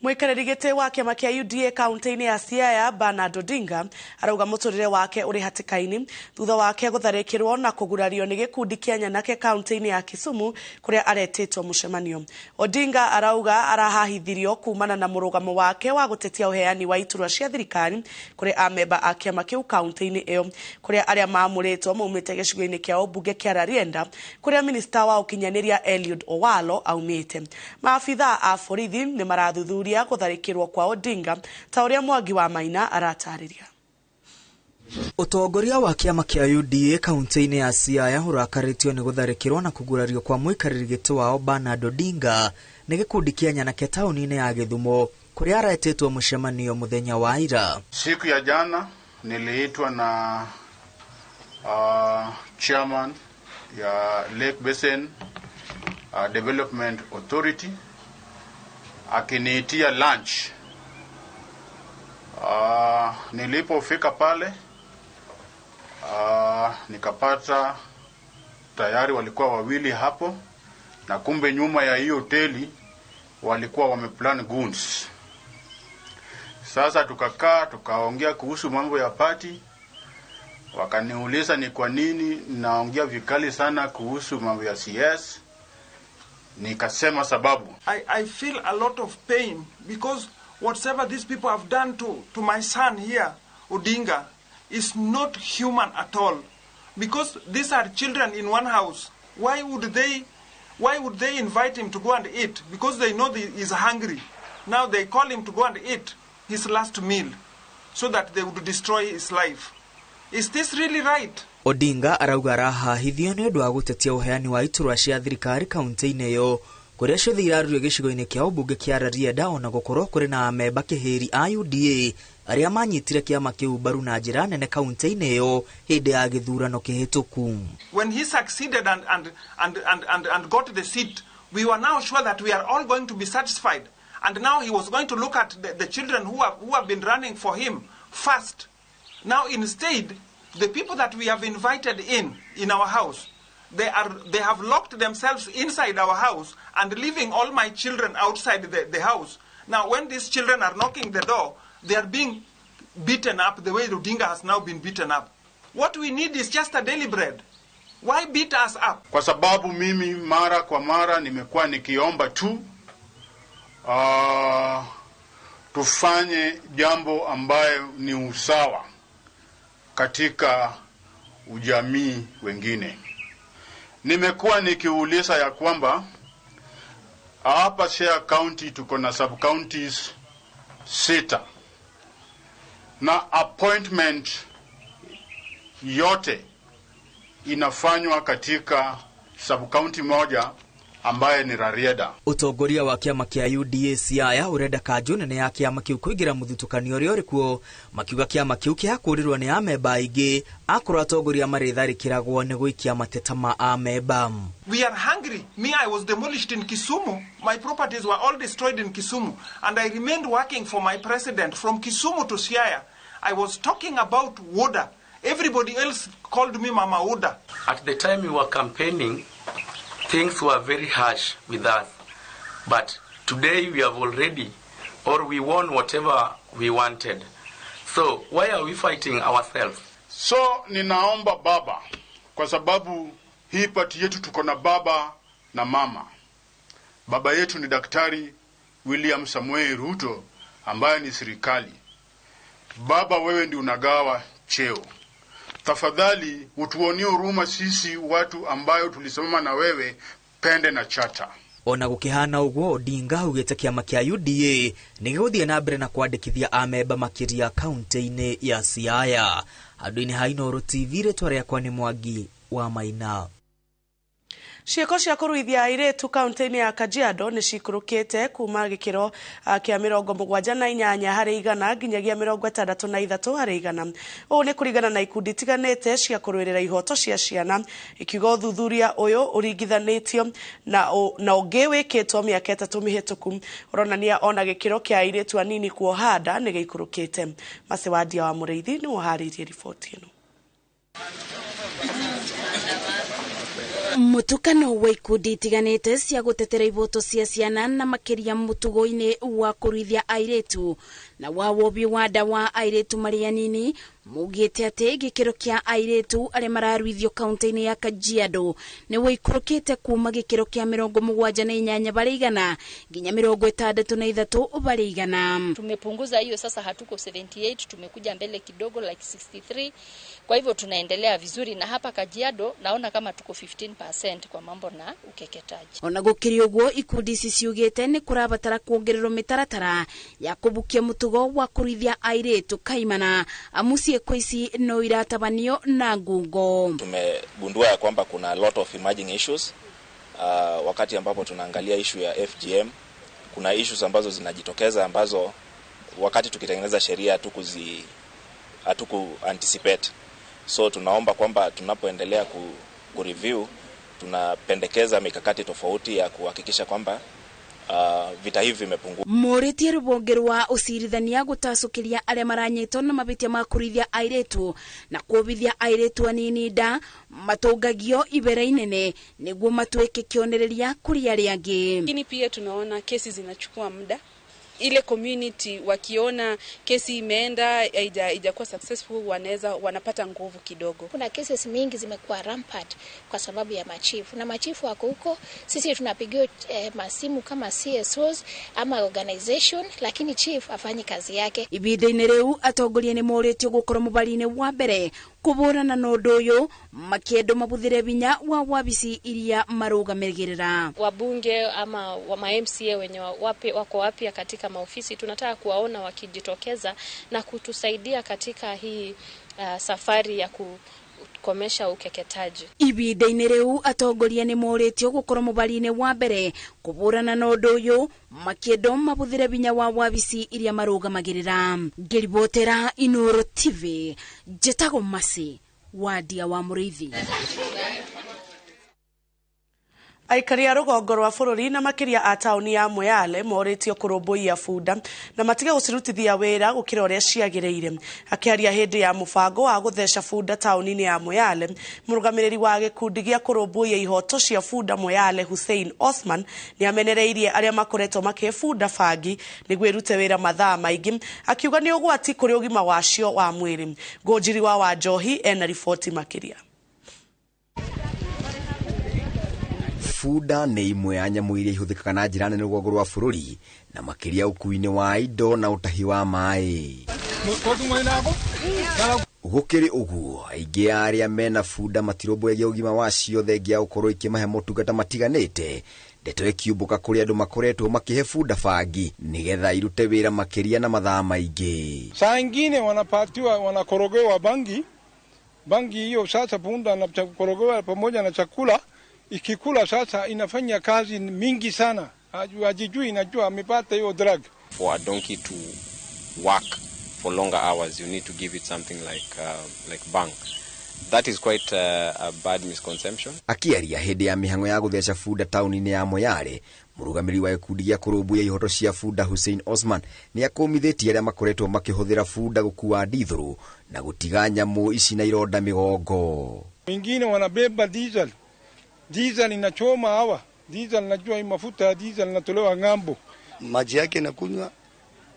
Mwikarĩri gĩtĩ wa kĩama kĩa UDA kaunti-inĩ ya Siaya Bernard Odinga arauga mũtũrĩre wake ũrĩ hatĩka-inĩ thutha wake gũtharĩkĩrwo na kũgurario nĩ gĩkundi kĩa nyanake kaunti-inĩ ya Kisumu kũrĩa aretĩtwo mũcemanio. Odinga arauga arahahithirio kumana na mũrũgamo wake wa gũtetia ũheani wa iturwa cia thirikari kũrĩ amemba a kĩama kĩu kaunti-inĩ ĩyo, kũrĩa arĩa maamũrĩtwo maumĩte gĩcigo-inĩ kĩa ũmbunge kĩa Rarienda kũrĩa minista wa ũkinyanĩria Eliud Owalo aumĩte. Maabithaa a borithi nĩ marathuthuria gũtharĩkĩrwo kwa Odinga ta ũrĩa Mwangi wa Maina aratarĩria. Ũtongoria wa kĩama kĩa UDA kaunti-inĩ ya Siaya ũrakarĩtio nĩ gũtharĩkĩrwo na kũgurario kwa mũikarĩri gĩtĩ wao Bernard Odinga nĩ gĩkundi kĩa nyanake taũni-inĩ ya Gĩthumo kũrĩa aretĩtwo mũcemanio mũthenya wa ira. Siku ya jana niliitwa na chairman ya Lake Basin Development Authority akiniitia lunch. Nilipofika pale nikapata tayari walikuwa wawili hapo, na kumbe nyuma ya hiyo hoteli walikuwa wameplan goons. Sasa tukakaa tukaongea kuhusu mambo ya party. Wakaniuliza ni kwa nini naongea vikali sana kuhusu mambo ya CS. Nikasema sababu. I feel a lot of pain because whatever these people have done to my son here, Odinga, is not human at all. Because these are children in one house. Why would they invite him to go and eat? Because they know he is hungry. Now they call him to go and eat his last meal so that they would destroy his life. Is this really right? Odinga arauga arahahithio nĩ ũndũ wa gũtetia ũheani wa iturwa cia thirikari kaunti-inĩ ĩyo kũrĩa ciothe irarurio gĩcigo-inĩ kĩa ũmbunge kĩa Rarienda, ona gũkorwo kũrĩ na amemba kĩhĩri a UDA arĩa manyitire kĩama kĩu mbaru na njĩra nene kaunti-inĩ ĩyo hĩndĩ ya gĩthurano kĩhĩtũku. When he succeeded and got the seat, we were now sure that we are all going to be satisfied. And now he was going to look at the children who have been running for him first. Now instead, the people that we have invited in our house, they have locked themselves inside our house and leaving all my children outside the house. Now, when these children are knocking the door, they are being beaten up the way Odinga has now been beaten up. What we need is just a daily bread. Why beat us up? Kwa sababu mimi mara kwa mara nimekuwa nikiomba tu tufanye jambo ambayo ni usawa katika ujamii wengine. Nimekuwa nikiuliza ya kwamba hapa Siaya County tuko na sub counties 6. Na appointment yote inafanywa katika sub-county moja ambaye ni Rarieda. Utongoria wa kiama kia UDA Siaya urenda kanjũ nene ya kiama kiu kuingira muthutũkanio ũrĩa ũrĩ kuo, makiuga kiama kiu kĩhakũrĩrwo nĩ amemba aingĩ akorwo atongoria marĩtharĩkĩragwo nĩ gũikia mateta ma amemba. We are hungry. Me, I was demolished in Kisumu. My properties were all destroyed in Kisumu, and I remained working for my president from Kisumu to Siaya. I was talking about Woda. Everybody else called me Mama Woda. At the time we were campaigning, things were very harsh with us. But today we have already, or we won whatever we wanted. So why are we fighting ourselves? So ninaomba baba, kwa sababu hii pati yetu tuko na baba na mama. Baba yetu ni Daktari William Samoei Ruto ambaye ni serikali. Baba, wewe ndi unagawa cheo. Tafadhali utuonie huruma sisi watu ambayo tulisimama na wewe pende na chata. Ona gukihana uguo, Odinga augite kiama kia UDA nigiguthie na mbere na kwandikithia amemba makiria kaunti-ini ya Siaya. Handu-ini ha Inooro TV, ritwa riakwa ni Mwangi wa Maina. Ciĩko cia kũruithia airĩtu kaunti-inĩ ya Kajiado nĩ cikũrũkĩte kuma gĩkĩro kĩa 78 harĩ igana nginyagia 63 harĩ igana. Ũũ nĩ kũringana na ikundi itiganĩte cia kũrũĩrĩra ihoto cia ciana, ikiuga ũthuthuria ũyũ ũringithanĩtio na ũngĩ wĩkĩtwo mĩaka 3 mĩhĩtũku ũronania ona gĩkĩro kĩa airĩtu anini kuoha nda nĩ gĩikũrũkĩte. Macewandia wa Mũrĩithi nĩ ũharĩirie riboti ĩno. Mutukano wa ikundi itiganĩte cia gũtetera ihoto cia ciana na makĩria mũtugo-inĩ wa kũruithia airĩtu na wa wobi wa nda wa airĩtu marĩ anini maugĩte atĩ gĩkĩro kĩa airĩtu arĩa mararuithio kaunti-inĩ ya Kajiado nĩ wĩikũrũkĩte kuma gĩkĩro kĩa 78 harĩ igana nginya 63 harĩ igana. Tumepunguza hiyo sasa, hatuko 78, tumekuja mbele kidogo like 63. Kwa hivyo tunaendelea vizuri, na hapa Kajiado naona kama tuko 15% kwa mambo na ukeketaji. Ona gũkĩrĩ ũguo, ikundi ici ciugĩte nĩ kũrabatara kuongererwo mĩtaratara ya kũbukia mũtugo wa kũruithia airĩtu kaimana amu ciĩko ici no iratabanio na ngungo. Tumegundua ya kwamba kuna a lot of emerging issues. Wakati ambapo tunaangalia issue ya FGM, kuna issues ambazo zinajitokeza ambazo wakati tukitengeneza sheria hatuku anticipate. So tunaomba kwamba tunapoendelea ku review, tunapendekeza mikakati tofauti ya kuhakikisha kwamba vita hivi vimepungua. Muritie rubonge rwa ucirithania gutacukiria aria maranyitwo na mabitia ma kurithia airitu na kuobithia airitu anini nda matungagio ibera inene niguo matuike kionereria kuri aria angi. Lakini pia tunaona kesi zinachukua muda. Ile community wakiona kesi imeenda haijakuwa successful, wanaweza wanapata nguvu kidogo. Kuna cases mingi zimekuwa rampant kwa sababu ya machifu, na machifu wako huko, sisi tunapigiwa masimu kama CSOs ama organization, lakini chief afanyi kazi yake. Ibinda-inĩ rĩu atongoria nĩ morĩtio gũkorwo mũbari-inĩ wa mbere kũbũrana na ũndũ ũyũ makĩendwo mabuthĩre binya wa wabici iria marũgamĩrĩra. Wabunge ama wa MCA wenye wako wapya katika maofisi, tunataka kuwaona wakijitokeza na kutusaidia katika hii safari ya kukomesha ukeketaji. Ibinda-inĩ rĩu atongoria nĩ morĩtio gũkorwo mũbari-inĩ wa mbere kũbũrana na ũndũ ũyũ makĩendwo mabuthĩre binya wa wabici iria marũgamagĩrĩra. Ngĩribotera Inooro TV, njĩtagwo Masi Wadia wa Mũrĩithi. Aikari a rũgongo rwa bũrũri na makĩria a taũni ya Moyale morĩtio kũrũmbũiya bunda na matige gũcirutithia wĩra gũkĩra ũrĩa ciagĩrĩire. Akĩaria hĩndĩ ya mũbango wa gũtheca bunda taũni-inĩ ya Moyale, mũrũgamĩrĩri wa gĩkundi gĩa kũrũmbũiya ihoto cia bunda Moyale Hussein Osman nĩ amenereirie arĩa makoretwo makĩhe bunda bangi nĩguo ĩrute wĩra mathaa maingĩ, akiuga nĩ ũgwati kũrĩ ũgima wacio wa mwĩrĩ. Ngũnjiri wa Wanjohi ena riboti makĩria. Bunda nĩ imwe ya nyamũ iria ihũthĩkaga na njĩra nene rũgongo rwa bũrũri na makĩria ũkuui-inĩ wa indo na ũtahi wa maĩ. Gũkĩrĩ ũguo, aingĩ a arĩa mena bunda matirũmbũyagia ũgima wacio thengia gũkorwo ikĩmahe motungata matiganĩte Ndeto ĩkiumbũka kũrĩ andũ makoretwo makĩhe bunda bangi nĩgetha irute wĩra makĩria na mathaa maingĩ. Saa ingine wanapatiwa, wanakorogewa bangi. Bangi hiyo sasa punda anakorogewa pamoja na chakula, ikikula sasa inafanya kazi mingi sana. Hajijui, inajua amepata hiyo drug. For a donkey to work for longer hours, you need to give it something like bang. That is quite a bad misconception. Akiaria hĩndĩ ya mĩhang'o ya gũtheca bunda taũni-inĩ ya Moyale, mũrũgamĩrĩri wa gĩkundi gĩa kũrũmbũiya ihoto cia bunda Hussein Osman nĩ akũmithĩtie arĩa makoretwo makĩhũthĩra bunda gũkua ndithũrũ na gũtiga nyamũ ici na ironda mĩgongo. Wengine wanabeba diesel. Diesel inachoma hawa. Diesel, najua hii mafuta ya diesel inatolewa ng'ambo. Maji yake nakunywa,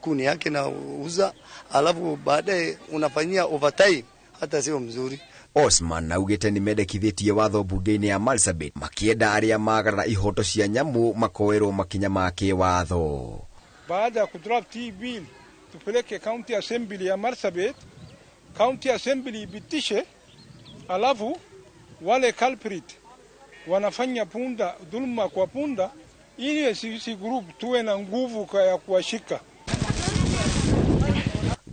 kuni yake nauza, alafu baadaye unafanyia overtime, hata sio mzuri. Osman augĩte nĩ mendekithĩtie watho bunge-inĩ ya Marsabit makĩenda arĩa magarara ihoto cia nyamũ makoerwo makinya ma kĩwatho. Baada ya kudraft hii bill tupeleke County Assembly ya Marsabit, County Assembly ibitishe, alafu wale culprit wanafanya punda dhuluma kwa punda, ili sisi group tuwe na nguvu ya kuwashika.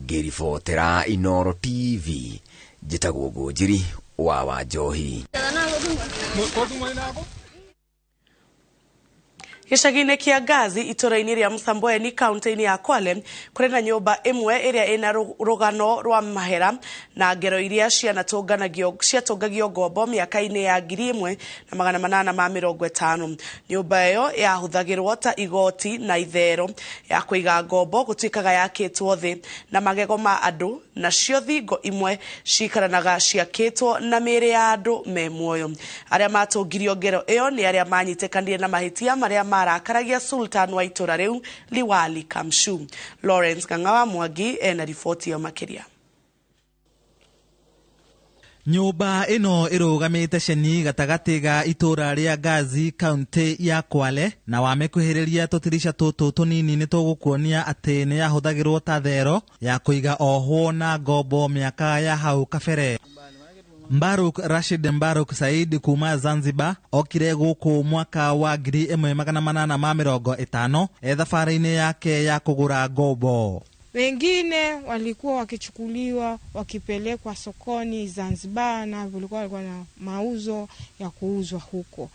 Ngĩribotera Inooro TV, njĩtagwo Ngũnjiri wa Wanjohi. Gĩcagi-inĩ kĩa Ngazi itũra-inĩ rĩa Msambweni kaunti-inĩ ya Kwale kũrĩ na nyũmba ĩmwe ĩrĩa ĩna rũgano rwa mahera na ngero iria ciatũngagio ngombo mĩaka-inĩ ya 1850. Nyũmba ĩyo yahũthagĩrwo ta igoti na ithero ya kũiga ngombo gũtuĩkaga yakĩtwo thĩ na magego ma andũ, nacio thingo imwe cikaranaga ciakĩtwo na mĩĩrĩ ya andũ me muoyo. Arĩa matũngirio ngero ĩyo nĩ arĩa manyitĩkanire na mahĩtia marĩa marakaragia Sultan wa itũra rĩu Liwali Kamshu. Lawrence Kang'awa Mwangi ena riboti ĩyo makĩria. Nyũmba ĩno ĩrũgamĩte ceni gatagatĩ ga itũra rĩa Ngazi kaunti ya Kwale, na wamĩkuhĩrĩria tũtirica tũtũ tũnini nĩ tũgũkuonia atĩ nĩ yahũthagĩrwo ta thero ya kũiga ohwo na ngombo mĩaka ya hau kabere. Mbaruk Rashid Mbaruk Said kuma Zanzibar okire gũkũ mwaka wa 1850 e thabarĩ-inĩ yake ya kũgũra ngombo. Wengine walikuwa wakichukuliwa wakipelekwa sokoni Zanzibar, na walikuwa na mauzo ya kuuzwa huko.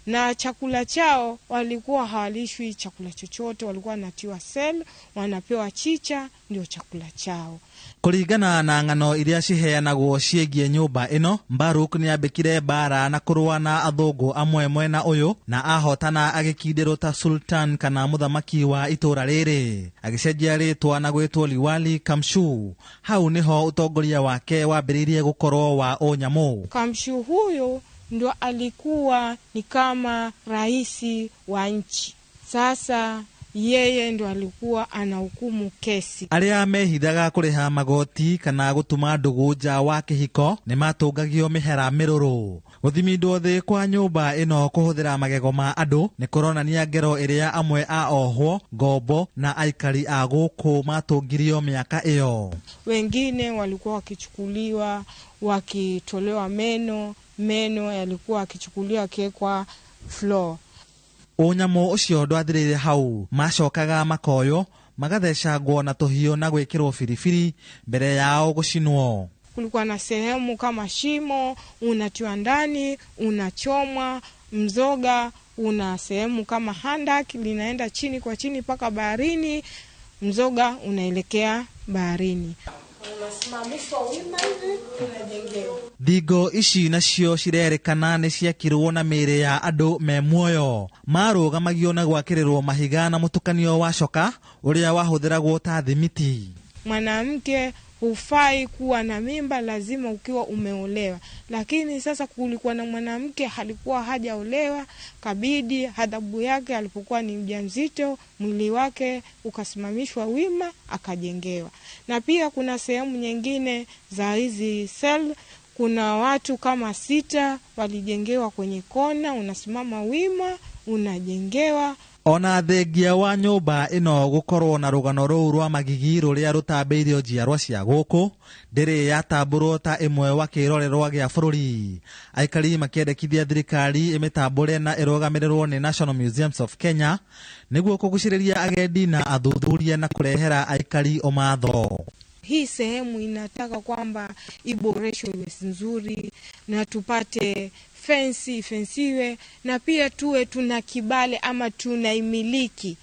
Na chakula chao walikuwa hawalishwi chakula chochote, walikuwa wanatiwa sel, wanapewa chicha ndio chakula chao. Kũringana na ng'ano iria ciheanagwo ciĩgiĩ nyũmba ĩno, Mbaruk nĩambĩkire mbara na kũrũa na athũngũ amwe mwena ũyũ, na ahotana agĩkindĩrwo ta sultan kana mũthamaki wa itũra rĩrĩ, agĩcenjia rĩtwa na gwĩtwo Liwali Kamshu. Hau nĩho ũtongoria wake wambĩrĩirie gũkorwo wa ũnyamũ. Kamshu huyo ndo alikuwa ni kama raisi wa nchi. Sasa yeye ndo alikuwa anahukumu kesi. Arĩa mehithaga kũrĩha magoti kana gũtuma ndũgũ nja wa kĩhiko nĩ matũngagio mĩhera mĩrũrũ. Gũthimindwo thĩ kwa nyũmba ĩno kũhũthĩra magego ma andũ nĩ kũronania ngero ĩrĩa amwe a ohwo, ngombo na aikari a gũkũ matũngirio mĩaka ĩyo. Wengine walikuwa wakichukuliwa wakitolewa meno, meno yalikuwa akichukuliwa akiwekwa floor. Ũnyamũ ũcio ndwathirĩire hau, macokaga makoywo magathecangwo na tũhiũ na gwĩkĩrwo biribiri mbere yao gũcinwo. Kulikuwa na sehemu kama shimo, unatiwa ndani, unachomwa mzoga, una sehemu kama handak linaenda chini kwa chini mpaka baharini, mzoga unaelekea baharini. Unasimamishwa wima hivi, unajengewa. Thingo ici nacio cirerĩkana nĩ ciakirwo na mĩĩrĩ ya andũ me muoyo. Marũgamagio na gwakĩrĩrwo mahiga na mũtukanio wa coka ũrĩa wahũthĩragwo ta thimiti. Mwanamke hufai kuwa na mimba, lazima ukiwa umeolewa. Lakini sasa kulikuwa na mwanamke alikuwa hajaolewa, kabidi adhabu yake alipokuwa ni mjamzito, mwili wake ukasimamishwa wima akajengewa. Na pia kuna sehemu nyingine za hizi cell, kuna watu kama 6 walijengewa kwenye kona, unasimama wima, unajengewa. Ona thengia wa nyũmba ĩno gũkorwo na rũgano rũu rwa magigi rũrĩa rũtambĩirio njiarwa cia gũkũ ndĩrĩ yatambũrwo ta ĩmwe wa kĩrorerwa gĩa bũrũri. Aikari makĩendekithia thirikari ĩmĩtambũre na ĩrũgamĩrĩrwo nĩ National Museums of Kenya nĩguo kũgucĩrĩria agendi na athuthuria na kũrehera aikari ũmatho. Hii sehemu inataka kwamba iboreshwe iwe nzuri na tupate fensi ifensiwe, na pia tuwe tuna kibali ama tunaimiliki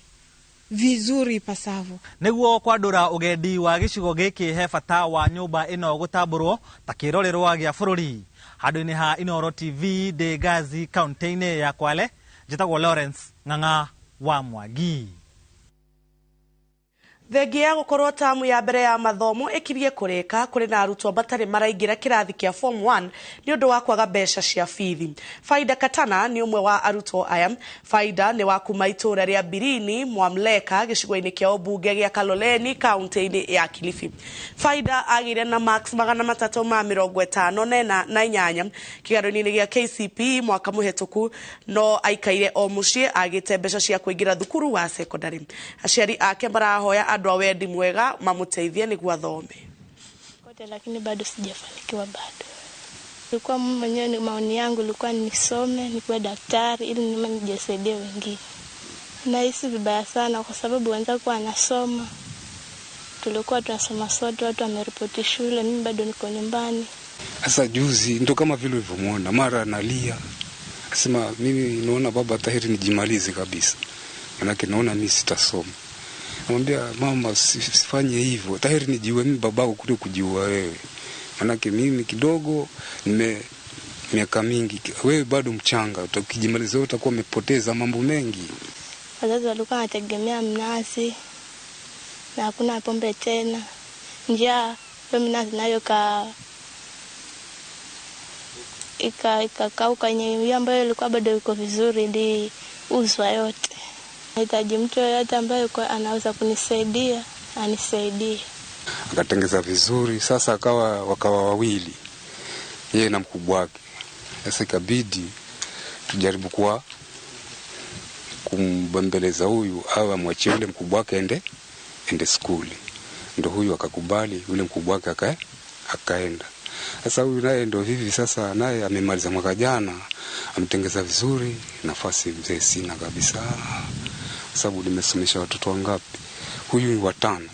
vizuri ipasavyo. Nĩguo kwandũra ũgendi wa gĩcigo gĩkĩ he bata wa nyũmba ĩno gũtambũrwo ta kĩrorerwa gĩa bũrũri. Handũ-inĩ ha Inooro TV ndĩ Ngazi kaunti-inĩ ya Kwale, njĩtagwo Lawrence Ng'ang'a wa Mwangi. Thengia ya gũkorwo tamu ya mbere ya mathomo ĩkirie kũrĩka kũrĩ na arutwo matarĩ maraingĩra kĩrathi kĩa form 1 nĩ ũndũ wa kwaga mbeca cia bithi. Faida Katana nĩ ũmwe wa arutwo aya. Faida nĩ wa kuma itũũra rĩa Birini Mwamleka gĩcigo-inĩ kĩa ũmbunge gĩa Kaloleni kaunti-inĩ ya Kilifi. Faida agĩire na marks 358 kĩgeranio-inĩ gĩa KCPE mwaka mũhetũku, no aikaire o mũciĩ agĩte mbeca cia kũingĩra thukuru wa secondary. Aciari ake marahoya andũ a wendi mwega mamũteithie nĩguo athome. Kote, lakini bado sijafanikiwa bado. Nilikuwa mimi mwenyewe ni maoni yangu ilikuwa nisome, nikuwe daktari ili nijisaidie wengine. Nahisi vibaya sana kwa sababu wenzangu wanasoma. Tulikuwa tunasoma sote, watu wameripoti shule, mimi bado niko nyumbani. Sasa juzi ndo kama vile ulivyomuona, mara analia. Akasema mimi naona baba tahiri nijimalize kabisa. Manake naona mimi sitasoma. Namwambia mama usifanye hivyo, tahiri nijiue mimi babako kuliko kujiua wewe. Manake mimi kidogo nime miaka mingi, wewe bado mchanga, ukijimaliza utakuwa umepoteza mambo mengi. Wazazi walikuwa wanategemea mnazi na hakuna pombe tena. Njaa hiyo mnazi nayo ikakauka, yenye ambayo ilikuwa bado iko vizuri iliuzwa yote. Nahitaji mtu yeyote ambaye anaweza kunisaidia, anisaidie. Akatengeza vizuri, sasa wakawa wawili, yeye na mkubwa wake. Sasa ikabidi tujaribu kwa kumbembeleza huyu au amwachie yule mkubwa wake ende skuli. Ndio huyu akakubali, yule mkubwa wake akaenda. Sasa huyu naye ndio hivi sasa, naye amemaliza mwaka jana, amtengeza vizuri. Nafasi mzee sina kabisa, sababu nimesomesha watoto wangapi? Huyu ni watano.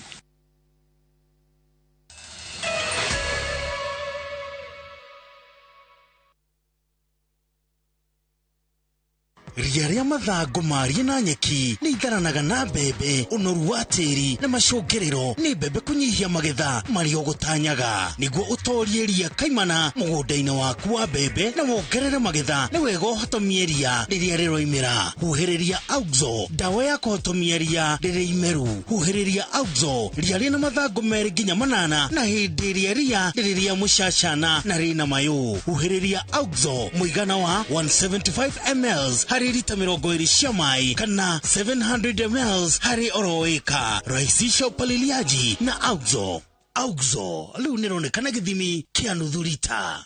Ria rĩa mathango marie na nyeki nĩ itharanaga na mbembe, ũnoru wa tĩri na macũngĩrĩro nĩ mbembe kũnyihia magetha marĩa ũgũtanyaga. Nĩguo ũtorie ria kaimana mũgũnda-inĩ waku wa mbembe na wongerere magetha, nĩ wega ũhotomie ria rĩrĩa rĩroimĩra. Huhĩrĩria Auxo, ndawa ya kũhotomia ria rĩrĩ imeru. Huhĩrĩria Auxo ria rĩna mathango 2 nginya 8 na hĩndĩ ĩrĩa ria rĩrĩ rĩa mũcacana na rĩna mayũ. Huhĩrĩria Auxo mũigana wa 175 ml harĩ lita 20 cia maĩ kana 700 ml harĩ oro ĩka. Rahisisha upaliliaji na Auxo. Auxo rĩu nĩronekana gĩthimi kĩa nuthu lita.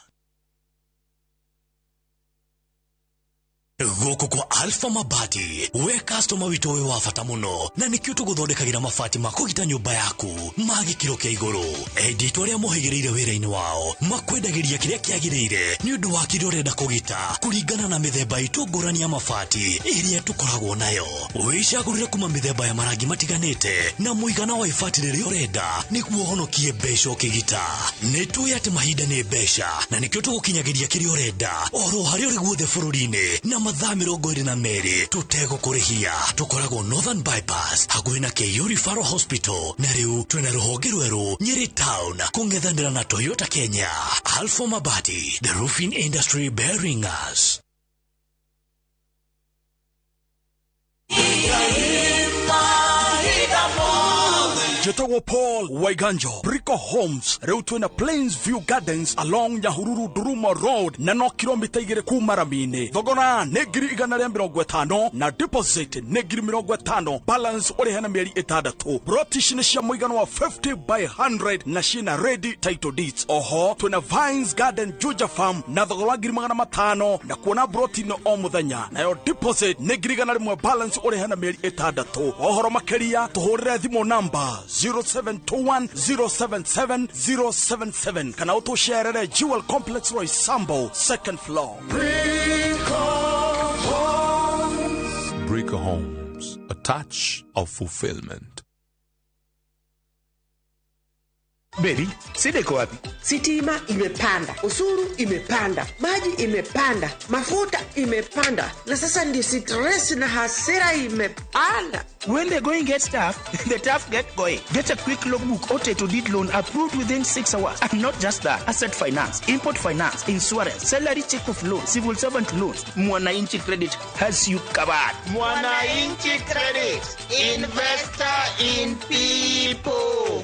Gũkũ kwa Alpha Mabati, we customer witũ wĩ wa bata mũno, na nĩkĩo tũgũthondekagĩra mabati ma kũgita nyũmba yaku ma gĩkĩro kĩa igũrũ. Endia itũ arĩa mohĩgĩrĩire wĩra-inĩ wao makwendagĩria kĩrĩa kĩagĩrĩire nĩ ũndũ wa kĩrĩa ũrenda kũgita kũringana na mĩthemba itũ ngũrani ya mabati ĩrĩa tũkoragwo nayo. Wĩcagũrĩre kuma mĩthemba ya marangi matiganĩte na mũigana wa ibati rĩrĩa ũrenda nĩguo ũhonokie mbeca ũkĩgita. Nĩ tũĩ atĩ mahinda nĩ mbeca na nĩkĩo tũgũkinyagĩria kĩrĩa ũrenda oro harĩa ũrĩ guothe bũrũri-inĩ na mathaa 22 tũtegũkũrĩhia. Tũkoragwo Northern Bypass hakuhĩ na KU Referral Hospital, na rĩu twĩna rũhonge rwerũ Nyeri Town kũng'ethanĩra na Toyota Kenya. Alpha Mabati, the roofing industry bearing us. Njĩtagwo Paul Waiganjo, Brico Homes. Rĩu twĩna Plains View Gardens along Nyahururu Ndurumo Road na no kilomita 2 kuma rami-inĩ. Thogora nĩ 150,000 na deposit nĩ 50,000, balance ũrĩhe na mĩeri 6. Broti ici nĩ cia mũigana wa 50 by 100 na ciĩna ready title deeds. Oho twĩna Vines Garden Juja Farm na thogora wa 500,000 na kuona broti no o mũthenya, nayo deposit nĩ 100,000, balance ũrĩhe na mĩeri 6. Ohoro makĩria tũhũrĩre thimũ namba 0721 077 077 kana ũtũcerere Jewel Complex Roysambu, second floor. Brico Homes, a touch of fulfillment. Baby, shida iko wapi? Sitima imepanda, ushuru imepanda, maji imepanda, mafuta imepanda, na sasa ndio stress na hasira imepanda. When the going gets tough, the tough get going. Get a quick logbook or title deed loan approved within 6 hours. And not just that, asset finance, import finance, insurance, salary check off loan, civil servant loans. Mwananchi Credit has you covered. Mwananchi Credit, investor in people.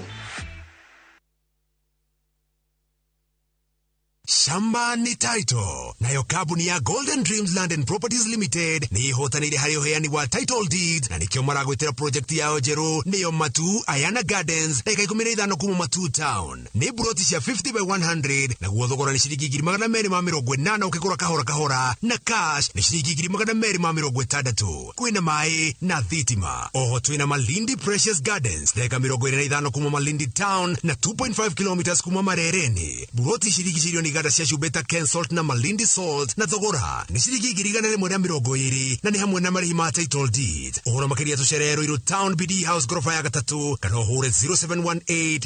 Shamba ni title nayo kambuni ya Golden Dreams Land and Properties Limited nĩ ihotanĩire harĩ ũheani wa title deeds na nĩkĩo maragwĩtĩra project yao njerũ nĩyo Matu Ayana Gardens, ndagĩka 15 kuma Matu Town. Nĩ buroti cia 50 by 100 naguo thogora nĩ ciringi 280,000 ũkĩgũra kahora kahora, na cash nĩ ciringi 260,000. Kwĩna maĩ na thitima. Oho twĩna Malindi Precious Gardens, ndagĩka 25 kuma Malindi Town na 2.5 kilometers kuma Marereni. Buroti cirigicĩirio nĩ iganda cia cumbĩ ta Kensalt na Malindi Salt na thogora nĩ ciringi 120,000 na nĩ hamwe na marĩhi ma title deed. Ũhoro makĩria tũcerere Ruiru Town BD House goroba ya 3 kana ũhũre 0718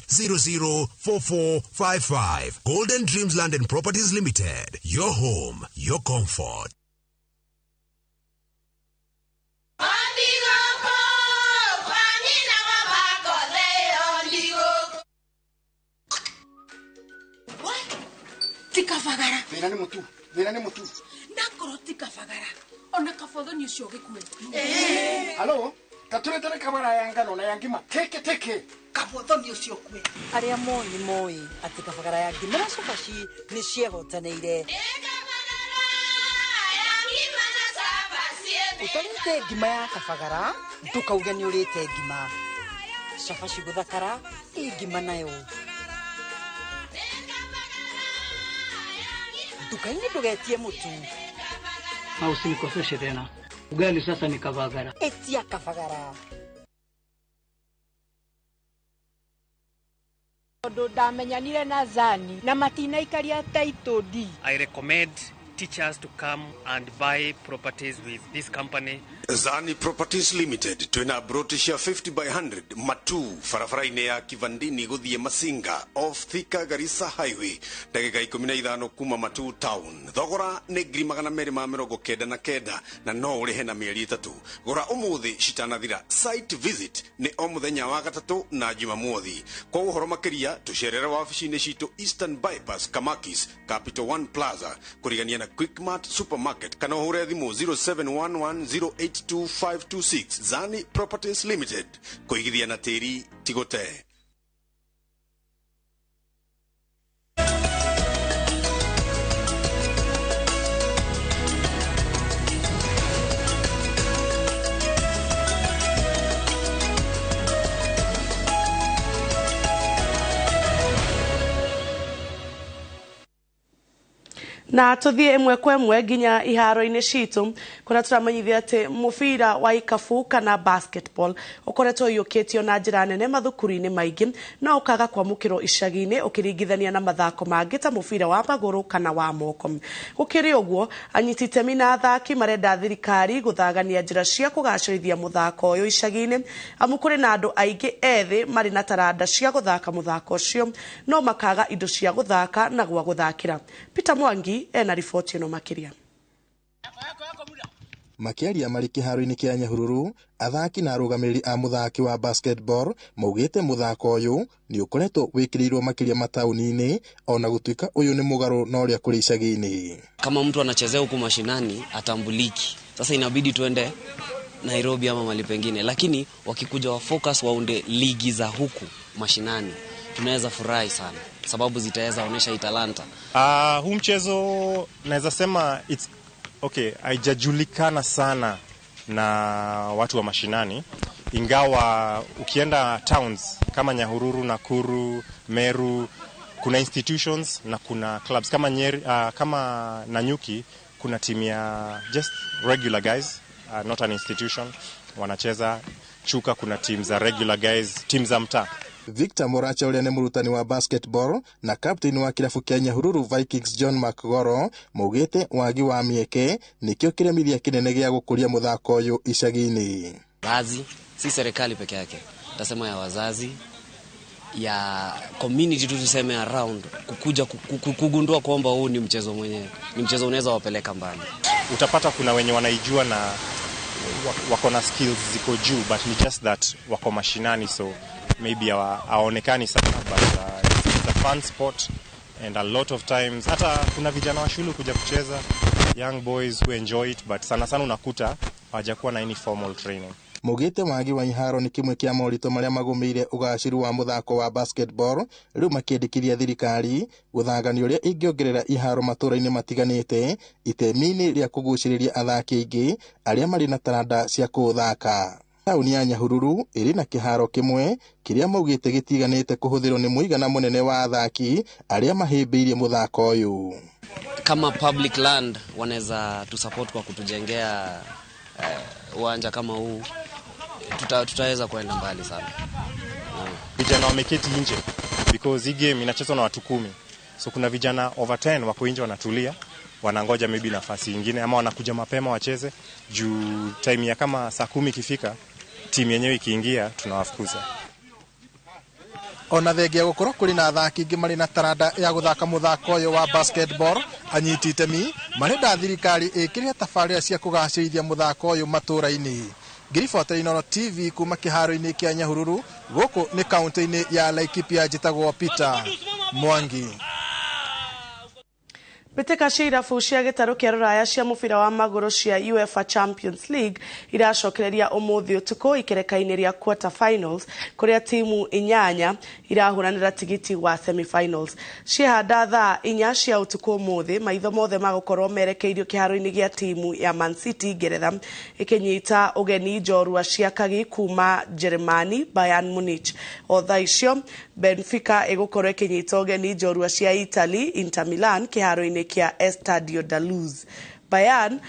004455. Golden Dreams Land and Properties Limited, your home, your comfort. Tikabagara. Thĩna nĩ mũtu, thĩna nĩ mũtu. Ndakorwo tikabagara. Ona kabothoni ũcio gĩkue. Halo, tatũretere kabara ya ngano na ya ngima. Teke teke. Kabothoni ũcio kue. Arĩa moĩ nĩ moĩ atĩ kabagara ya ngima na cabaci nĩ ciehotanĩire. Ũtarĩte ngima ya kabagara, ndũkauge nĩ ũrĩte ngima. Cabaci gũthakara, ĩ ngima nayo. Nduka-inĩ ndũgetie mũtu. Na usinikoseshe tena. Ugali sasa ni kabagara. Etia kabagara. Tondu ndamenyanire na Zani na matinaikaria title deed. I recommend teachers to come and buy properties with this company. Zani Properties Limited twina broti cia 50 by 100 Matu barabara-inĩ ya Kivandini gũthiĩ Masinga off Thika Garissa Highway, ndagĩka 15 kuma Matu Town. Thogora nĩ 299,000 na no ũrĩhe na mĩeri 3. Gũra ũmũthĩ citanathira. Site visit nĩ o mũthenya wa gatatũ na Jumamothi. Kwa ũhoro makĩria tũcerere wabici-inĩ citũ Eastern Bypass Kamakis Capital One Plaza kũrigania na Quickmart Supermarket kana ũhũre thimũ 0711082526. Zani Properties Limited, kũigithia na tĩri ti gũte. Na tuthie ĩmwe kwa ĩmwe nginya iharo-inĩ citũ kũrĩa tũramenyithia atĩ mũbira wa ikabu kana basketball ũkoretwo ũiyũkĩtio na njĩra nene mathukuru-inĩ maingĩ no ũkaga kwamũkĩrwo icagi-inĩ ũkĩringithania na mathako mangĩ ta mũbira wa magũrũ kana wa moko. Gũkĩrĩ ũguo, anyiti itemi na athaki marenda thirikari gũthagania njĩra cia kũgacĩrithia mũthako ũyũ icagi-inĩ amu kũrĩ na andũ aingĩ ethĩ marĩ na taranda cia gũthaka mũthako ũcio no makaga indo cia gũthaka na gwa gũthakĩra. Peter Mwangi ena riboti ĩno makĩria. Makĩaria marĩ kĩharo-inĩ kĩa Nyahururu, athaki na arũgamĩrĩri a mũthaki wa basketball maugĩte mũthako ũyũ nĩ ũkoretwo wĩkĩrĩirwo makĩria mataũni-inĩ ona gũtuĩka ũyũ nĩ mũgarũ na ũrĩa kũrĩ icagi-inĩ. Kama mtu anachezea huku mashinani atambuliki, sasa inabidi tuende Nairobi ama mahali pengine, lakini wakikuja wa focus waunde ligi za huku mashinani, tunaweza furahi sana sababu zitaweza onesha hii talanta. Huu mchezo naweza sema it's okay, haijajulikana sana na watu wa mashinani, ingawa ukienda towns kama Nyahururu, Nakuru, Meru, kuna institutions na kuna clubs kama Nyeri, kama Nanyuki kuna timu ya just regular guys, not an institution, wanacheza. Chuka kuna team za regular guys, team za mtaa. Victor Moracha ũrĩa nĩ mũrutani wa basketball na captain wa kĩrabu kĩa Nyahururu Vikings John McGoro maugĩte wagi wa mĩeke nĩkĩo kĩremithia kĩnene gĩa gũkũria mũthako ũyũ icagi-inĩ. Wazazi, si serikali peke yake, tasema ya wazazi, ya community tu, tuseme around, kukuja kugundua kwamba huu ni mchezo mwenyewe, ni mchezo unaweza wapeleka mbali. Utapata kuna wenye wanaijua na wako na skills ziko juu, but ni just that wako mashinani, so maybe hawaonekani sana, but it's a fun sport and a lot of times hata kuna vijana wa shule kuja kucheza, young boys who enjoy it, but sana sana unakuta hawajakuwa na any formal training. Maugĩte wagi wa iharo nĩ kĩmwe kĩa moritũ marĩa magũmĩire ũgacĩru wa mũthako wa basketball, rĩu makĩendekithia thirikari gũthangania ũrĩa ĩngĩongerera iharo matũũra-inĩ matiganĩte itemi-inĩ rĩa kũgucĩrĩria athaki aingĩ arĩa marĩ na taranda cia kũũthaka. Taũni ya Nyahururu ĩrĩ na kĩharo kĩmwe kĩrĩa maugĩte gĩtiganĩte kũhũthĩrwo nĩ mũigana mũnene wa athaki arĩa mahĩmbĩirie mũthako ũyũ. Kama public land wanaweza tusupport kwa kutujengea uwanja kama huu, tutaweza kwenda mbali sana. Vijana wameketi nje because hii game inachezwa na watu 10. So kuna vijana over 10 wako nje wanatulia, wanangoja maybe nafasi nyingine ama wanakuja mapema wacheze juu time ya kama saa 10 ikifika timu yenyewe ikiingia tunawafukuza. Ona thengia gũkorwo kũrĩ na athaki aingĩ marĩ na taranda ya gũthaka mũthako ũyũ wa basketball, anyiti itemi marenda thirikari ĩkĩre tabarĩra cia kũgacĩrithia mũthako ũyũ matũũra-inĩ. Ngĩribotera Inooro TV kuma kĩharo-inĩ kĩa Nyahururu gũkũ nĩ kaũntĩ-inĩ ya Laikipia, njĩtagwo Peter Mwangi. Mbĩtĩka cia irabu cia gĩtarũ kĩa rũraya cia mũbira wa magũrũ cia UEFA Champions League iracokereria ũmũthĩ ũtukũ ikereka-inĩ rĩa quarter finals kũrĩa timu 8 irahũranĩra tigiti wa semi-finals. Ciehanda thaa 4 cia ũtukũ ũmũthĩ, maitho mothe magũkorwo merekeirio kĩharo-inĩ gĩa timu ya Man City Ngeretha ĩkĩnyita ũgeni njorua cia kagi kuma Jeremani Bayern Munich. O thaa icio Benfica ĩgũkorwo ĩkĩnyita ũgeni njorua cia Italy Inter Milan kĩharo-inĩ kĩa Estadio da Luz. Bayern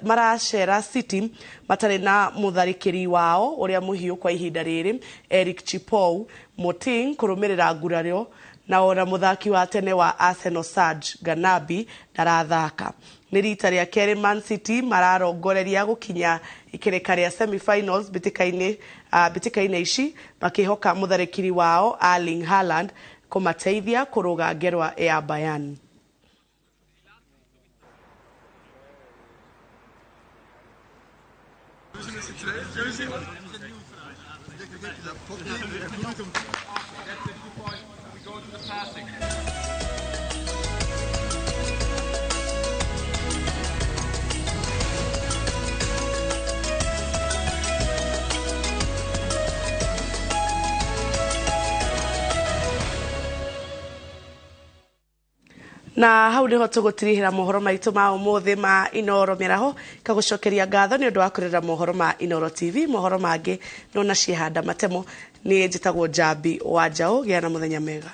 maracera City matarĩ na mũtharĩkĩri wao ũrĩa mũhiũ kwa ihinda rĩrĩ Eric Chipou Moting kũrũmĩrĩra ngurario, na ona mũthaki wa tene wa Arsenal Serge Gnabry ndarathaka. Nĩ rita rĩa kerĩ Man City mararongoreria gũkinya ikereka rĩa semi-finals mbĩtĩka-inĩ ici makĩhoka mũtharĩkĩri wao Erling Haaland kũmateithia kũrũga ngerwa ya Bayern. Na hau niho tũgũtirihĩra mohoro maitũ ma ũmũthĩ ma Inooro mĩaraho, kagũcokeria ngatho nĩ ũndũ wa kũrĩra mohoro ma Inooro TV. Mohoro mangĩ no na ciehanda matemo. Nĩ njĩtagwo Njambi wa Njaũ, gĩa na mũthenya mega.